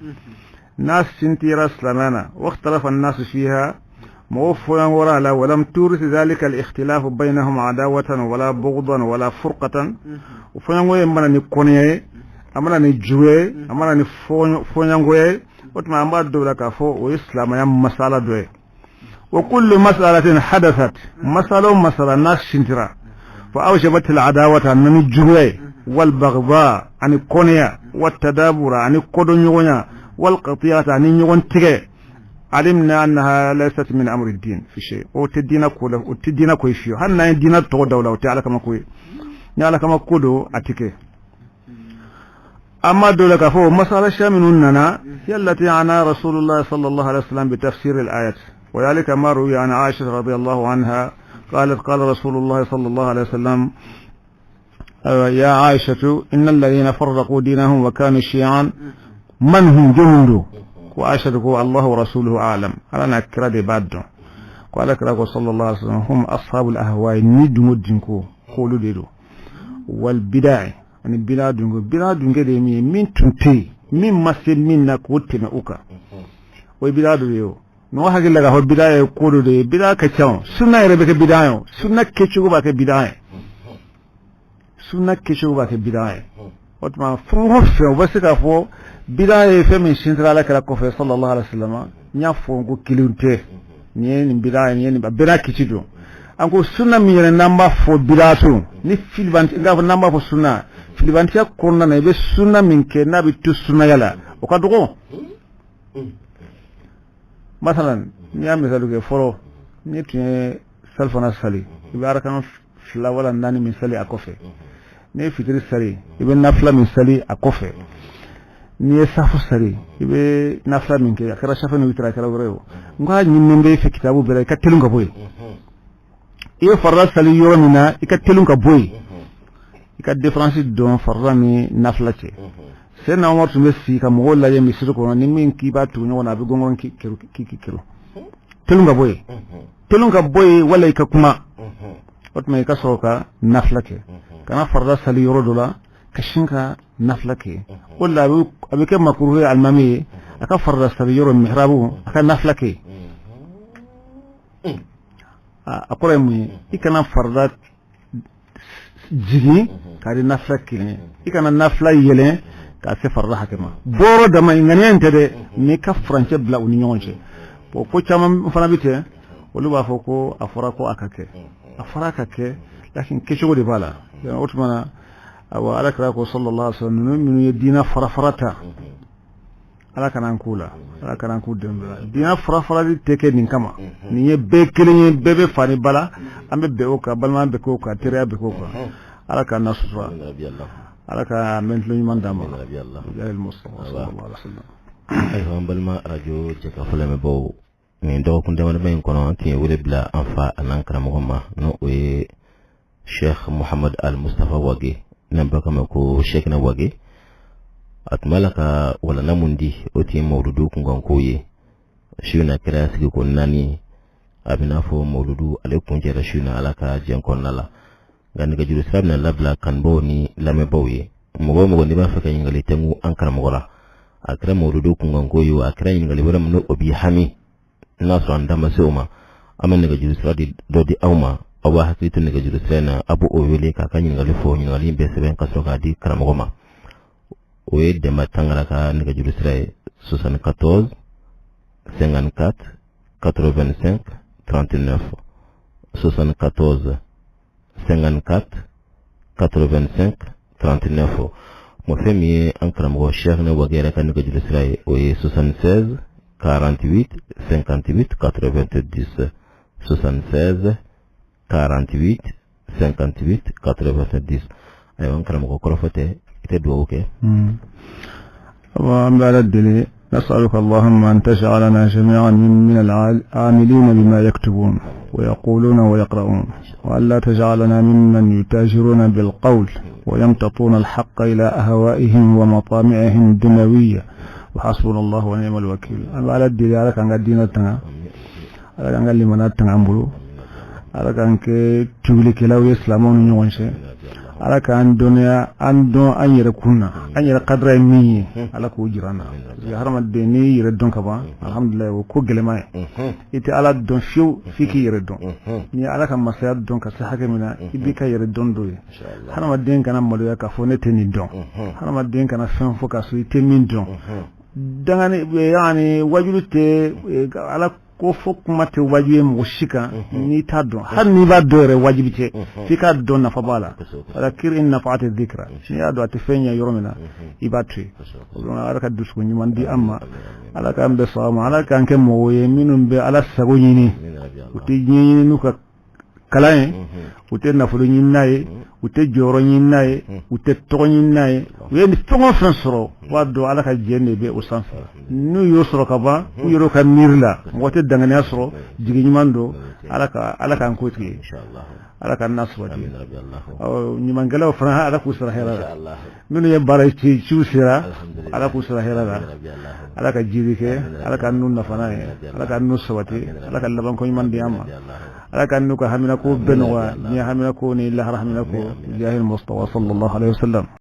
n'a sintira silamɛya na, wakhtalafa an-nasu fiha, Mɔgɔw fɔɲɔgɔnkɔra a la. Walam turisi zalika al-ikhtilafu bainahum adawatan wala bughdan wala furqatan. O fɔɲɔgɔnkɔ ye mana ni kɔniya ye, a mana ni juguya ye, a mana ni fɔɲɔgɔnkɔ ye. O tuma an b'a dɔn la k'a fɔ o ye silamɛya masala dɔ ye. Wa kullu mas'alatin hadathat, masala o masala n'a sintira, fa awjabat al-adawata, nani juguya ye, wal baghda, ani kɔniya, wa tadabura, ani kɔdɔɲɔgɔnya, wal qatiyata, ani ɲɔgɔn tigɛ, alimna annaha laysat min amri din fi shay. O tɛ diina ko la, o tɛ diina ko ye fiyewu. Hali n'an ye diina tɔgɔ da o la, o tɛ Ala kama ko ye. Ni Ala kama ko don, a tɛ kɛ. An b'a dɔn la k'a fɔ masala siya minnu nana, hiya allati ana rasulullah sallallahu alaihi wasallam bi tafsir al-ayat wa dhalika ma ruwiya an Aisha radiyallahu anha qalat qala rasulullah sallallahu alaihi wasallam ya Aisha inna alladhina farraqu dinahum wa kanu shi'an man hum jundu. Ko Aisha ko Allah wa rasuluhu a'lam, Ala n'a kira de b'a dɔn. Ko Ala kira ko sallallahu alaihi wasallam hum ashabul ahwa'i, ni dungo dinko k'olu de don, wal bid'a, ani bid'a dungo. Bid'a dunge de ye min ye, min tun tɛ yen, min ma se min na k'o tɛmɛ o kan, o ye bid'a dɔ de ye. O mɔgɔ hakili la k'a fɔ bid'a ye ko dɔ de ye, bid'a ka ca. O sunna yɛrɛ bɛ kɛ bid'a ye, o sunna kɛcogo b'a kɛ bid'a ye, sunna kɛcogo b'a kɛ bid'a ye. O tuma fɛn o fɛn, u bɛ se k'a fɔ bid'a ye fɛn min sintira Ala kira kɔfɛ sallallahu alaihi wasallam. N y'a fɔ ko kelen tɛ, nin ye nin bid'a ye, nin ye nin bɛɛ n'a kiti don. An ko sunna min yɛrɛ n'an b'a fɔ bid'a to ni filibanti, n k'a fɔ n'an b'a fɔ sunna filibantiya kɔnɔna na, i bɛ sunna min kɛ n'a bɛ to sunnaya la, o ka dɔgɔ. Masalan, n'i y'a misali kɛ, fɔlɔ n'i tun ye salifana sali, i bɛ arakan 2 wala 4 min sali a kɔfɛ. N'i ye fitiri sali, i bɛ nafila min sali a kɔfɛ. N'i ye safu sali, i bɛ nafila min kɛ, a kɛra safu ni witiri, a kɛra wɛrɛ ye. O n k'a ɲininen bɛ i fɛ kitabu bɛɛ la, i ka teli ka bɔ yen. I ye farida sali yɔrɔ min na, i ka teli ka bɔ yen, i ka différence dɔn farida ni nafila cɛ. Seyidina Umar tun bɛ sigi ka mɔgɔw lajɛ misiri kɔnɔ, ni min k'i b'a tugu ɲɔgɔn na, a bɛ gɔngɔn k'i kero, teli ka bɔ yen, teli ka bɔ yen, wala i ka kuma. O tuma i ka sɔrɔ ka nafila kɛ, kana farida sali yɔrɔ dɔ la ka sin ka nafila kɛ. O la a bɛ kɛ makuruhu ye alimami ye, a ka farida sali yɔrɔ mihrabu, a ka nafila kɛ. A kɔrɔ ye mun ye? I kana farida jigin k'a di nafila kelen ye, i kana nafila yɛlɛn k'a se farida hakɛ ma. Bɔrɔ dama ŋaniya in tɛ dɛ, n'i ka furancɛ bila u ni ɲɔgɔn cɛ. Bon, ko caman fana bɛ ten, olu b'a fɔ ko a fɔra ko a ka kɛ, a fɔra a ka kɛ, lakin kɛcogo de b'a la. O tuma na, awa, Ala kira ko sallallahu alaihi wasallam, ninnu minnu ye diinɛ fara fara ta, Ala kana an k'u la, Ala kana an k'u dɛmɛ la. Diinɛ fara farali tɛ kɛ nin kama. Nin ye bɛɛ kelen ye, bɛɛ bɛ fa ni ba la, an bɛ bɛn o kan, balimaya bɛ k'o kan, teriya bɛ k'o kan. Ala k'an na sutura, Ala ka mɛn tulo ɲuman d'an ma. Ayiwa, an balima arajo Jɛkafɔ lamɛnbaaw, nin dɔgɔkun damadama in kɔnɔ, an tun ye wele bila an fa an'an karamɔgɔ ma, n'o o ye Sheikh Muhammad Al Mustafa Wage, n'an b'a kama ko Sheikhina Wage. A tun b'a la ka walanda mun di, o tun ye mawuludu kunkanko ye. Su in na kɛra sigiko 4, a bɛ n'a fɔ mawuludu ale kuncɛra su in na Ala ka jɛn kɔnɔna la. Nka nɛgɛjuru sira bɛna labila kanubaw ni lamɛnbaaw ye. Mɔgɔ o mɔgɔ n'i b'a fɛ ka ɲininkali tɛnku an karamɔgɔ la, a kɛra mawuludu kunkanko ye o, a kɛra ɲininkali wɛrɛ min o b'i hami, n'a sɔrɔ an da ma se o ma, an bɛ nɛgɛjuru sira dɔ di aw ma. Aw b'a hakili to nɛgɛjuru sira in na, a b'o wele k'a ka ɲininkali fɔ, ɲininkali in bɛ sɛbɛn ka sɔrɔ k'a di karamɔgɔ ma. O ye Dɛnba Tangara ka nɛgɛjuru sira ye: 74 54 85 39, 74 54 85 39. Mɔ fɛn min ye an karamɔgɔ Cheikhna Wage yɛrɛ ka nɛgɛjuru sira ye, o ye 76 48 58 90, 76 48 58 90. Ayiwa, an karamɔgɔ, kɔrɔfɔ tɛ, i tɛ dugawu kɛ? An bɛ Ala deli. نسألك اللهم أن تجعلنا جميعا من العاملين بما يكتبون ويقولون ويقرؤون، وأن لا تجعلنا ممن يتاجرون بالقول ويمتطون الحق إلى أهوائهم ومطامعهم الدنيوية، وحسبنا الله ونعم الوكيل. An bɛ Ala deli, Ala k'an ka diinɛ tanga, Ala k'an ka limaniya tanga an bolo, Ala k'an kɛ tugulikɛlaw ye silamɛw ni ɲɔgɔn cɛ. Ala k'an dɔnniya, an dɔn an yɛrɛ kun na, an yɛrɛ kadira ye min ye, Ala k'o jira an na. Parce que hadamaden, n'i yɛrɛ dɔn ka ban, alhamdulilayi, o ko gɛlɛman ye. I tɛ Ala dɔn fiyewu f'i k'i yɛrɛ dɔn. N'i ye Ala ka masaya dɔn ka se hakɛ min na, i b'i ka yɛrɛ dɔn dɔ ye. Hadamaden kana maloya k'a fɔ ne tɛ nin dɔn. Hadamaden kana fɛn fɔ k'a sɔrɔ i tɛ min dɔn. Dangani yaani wajulu tɛ Ala ko fɔ kuma tɛ wajibi ye mɔgɔ si kan n'i t'a dɔn. Hali n'i b'a dɔn yɛrɛ, wajibi tɛ f'i k'a dɔn. Nafa b'a la. Fadakir in nafa'ati dhikra. N'i y'a dɔn a tɛ fɛn ɲɛ yɔrɔ min na, i b'a to yen. Ala ka dusukun ɲuman di an ma, Ala k'an bɛɛ sɔn a ma, Ala k'an kɛ mɔgɔw ye minnu bɛ Ala sago ɲini. U tɛ diɲɛ ɲini n'u ka kalan ye, u tɛ nafolo ɲini n'a ye, u tɛ jɔyɔrɔ ɲini n'a ye, u tɛ tɔgɔ ɲini n'a ye. U ye fɛn o fɛn sɔrɔ, u b'a dɔn Ala ka jɛn de bɛ o sanfɛ. N'u y'o sɔrɔ ka ban, u yɛrɛ ka miiri la, mɔgɔ tɛ danganiya sɔrɔ, jigi ɲuman don. Ala ka Ala k'an ko tigɛ, Ala k'an na sabati. Ɲumankɛlaw fana, Ala k'u sara hɛrɛ la. Minnu ye baara ci ciw sera, Ala k'u sara hɛrɛ la. Ala ka jiri kɛ, Ala k'an n'u nafa n'a ye, Ala k'an n'u sabati, Ala ka labanko ɲuman di an ma, Ala k'an n'u ka haminako bɛɛ nɔgɔya, diɲɛ haminako ni lahara haminako, jahil Mustafa sallallahu alaihi wasallam.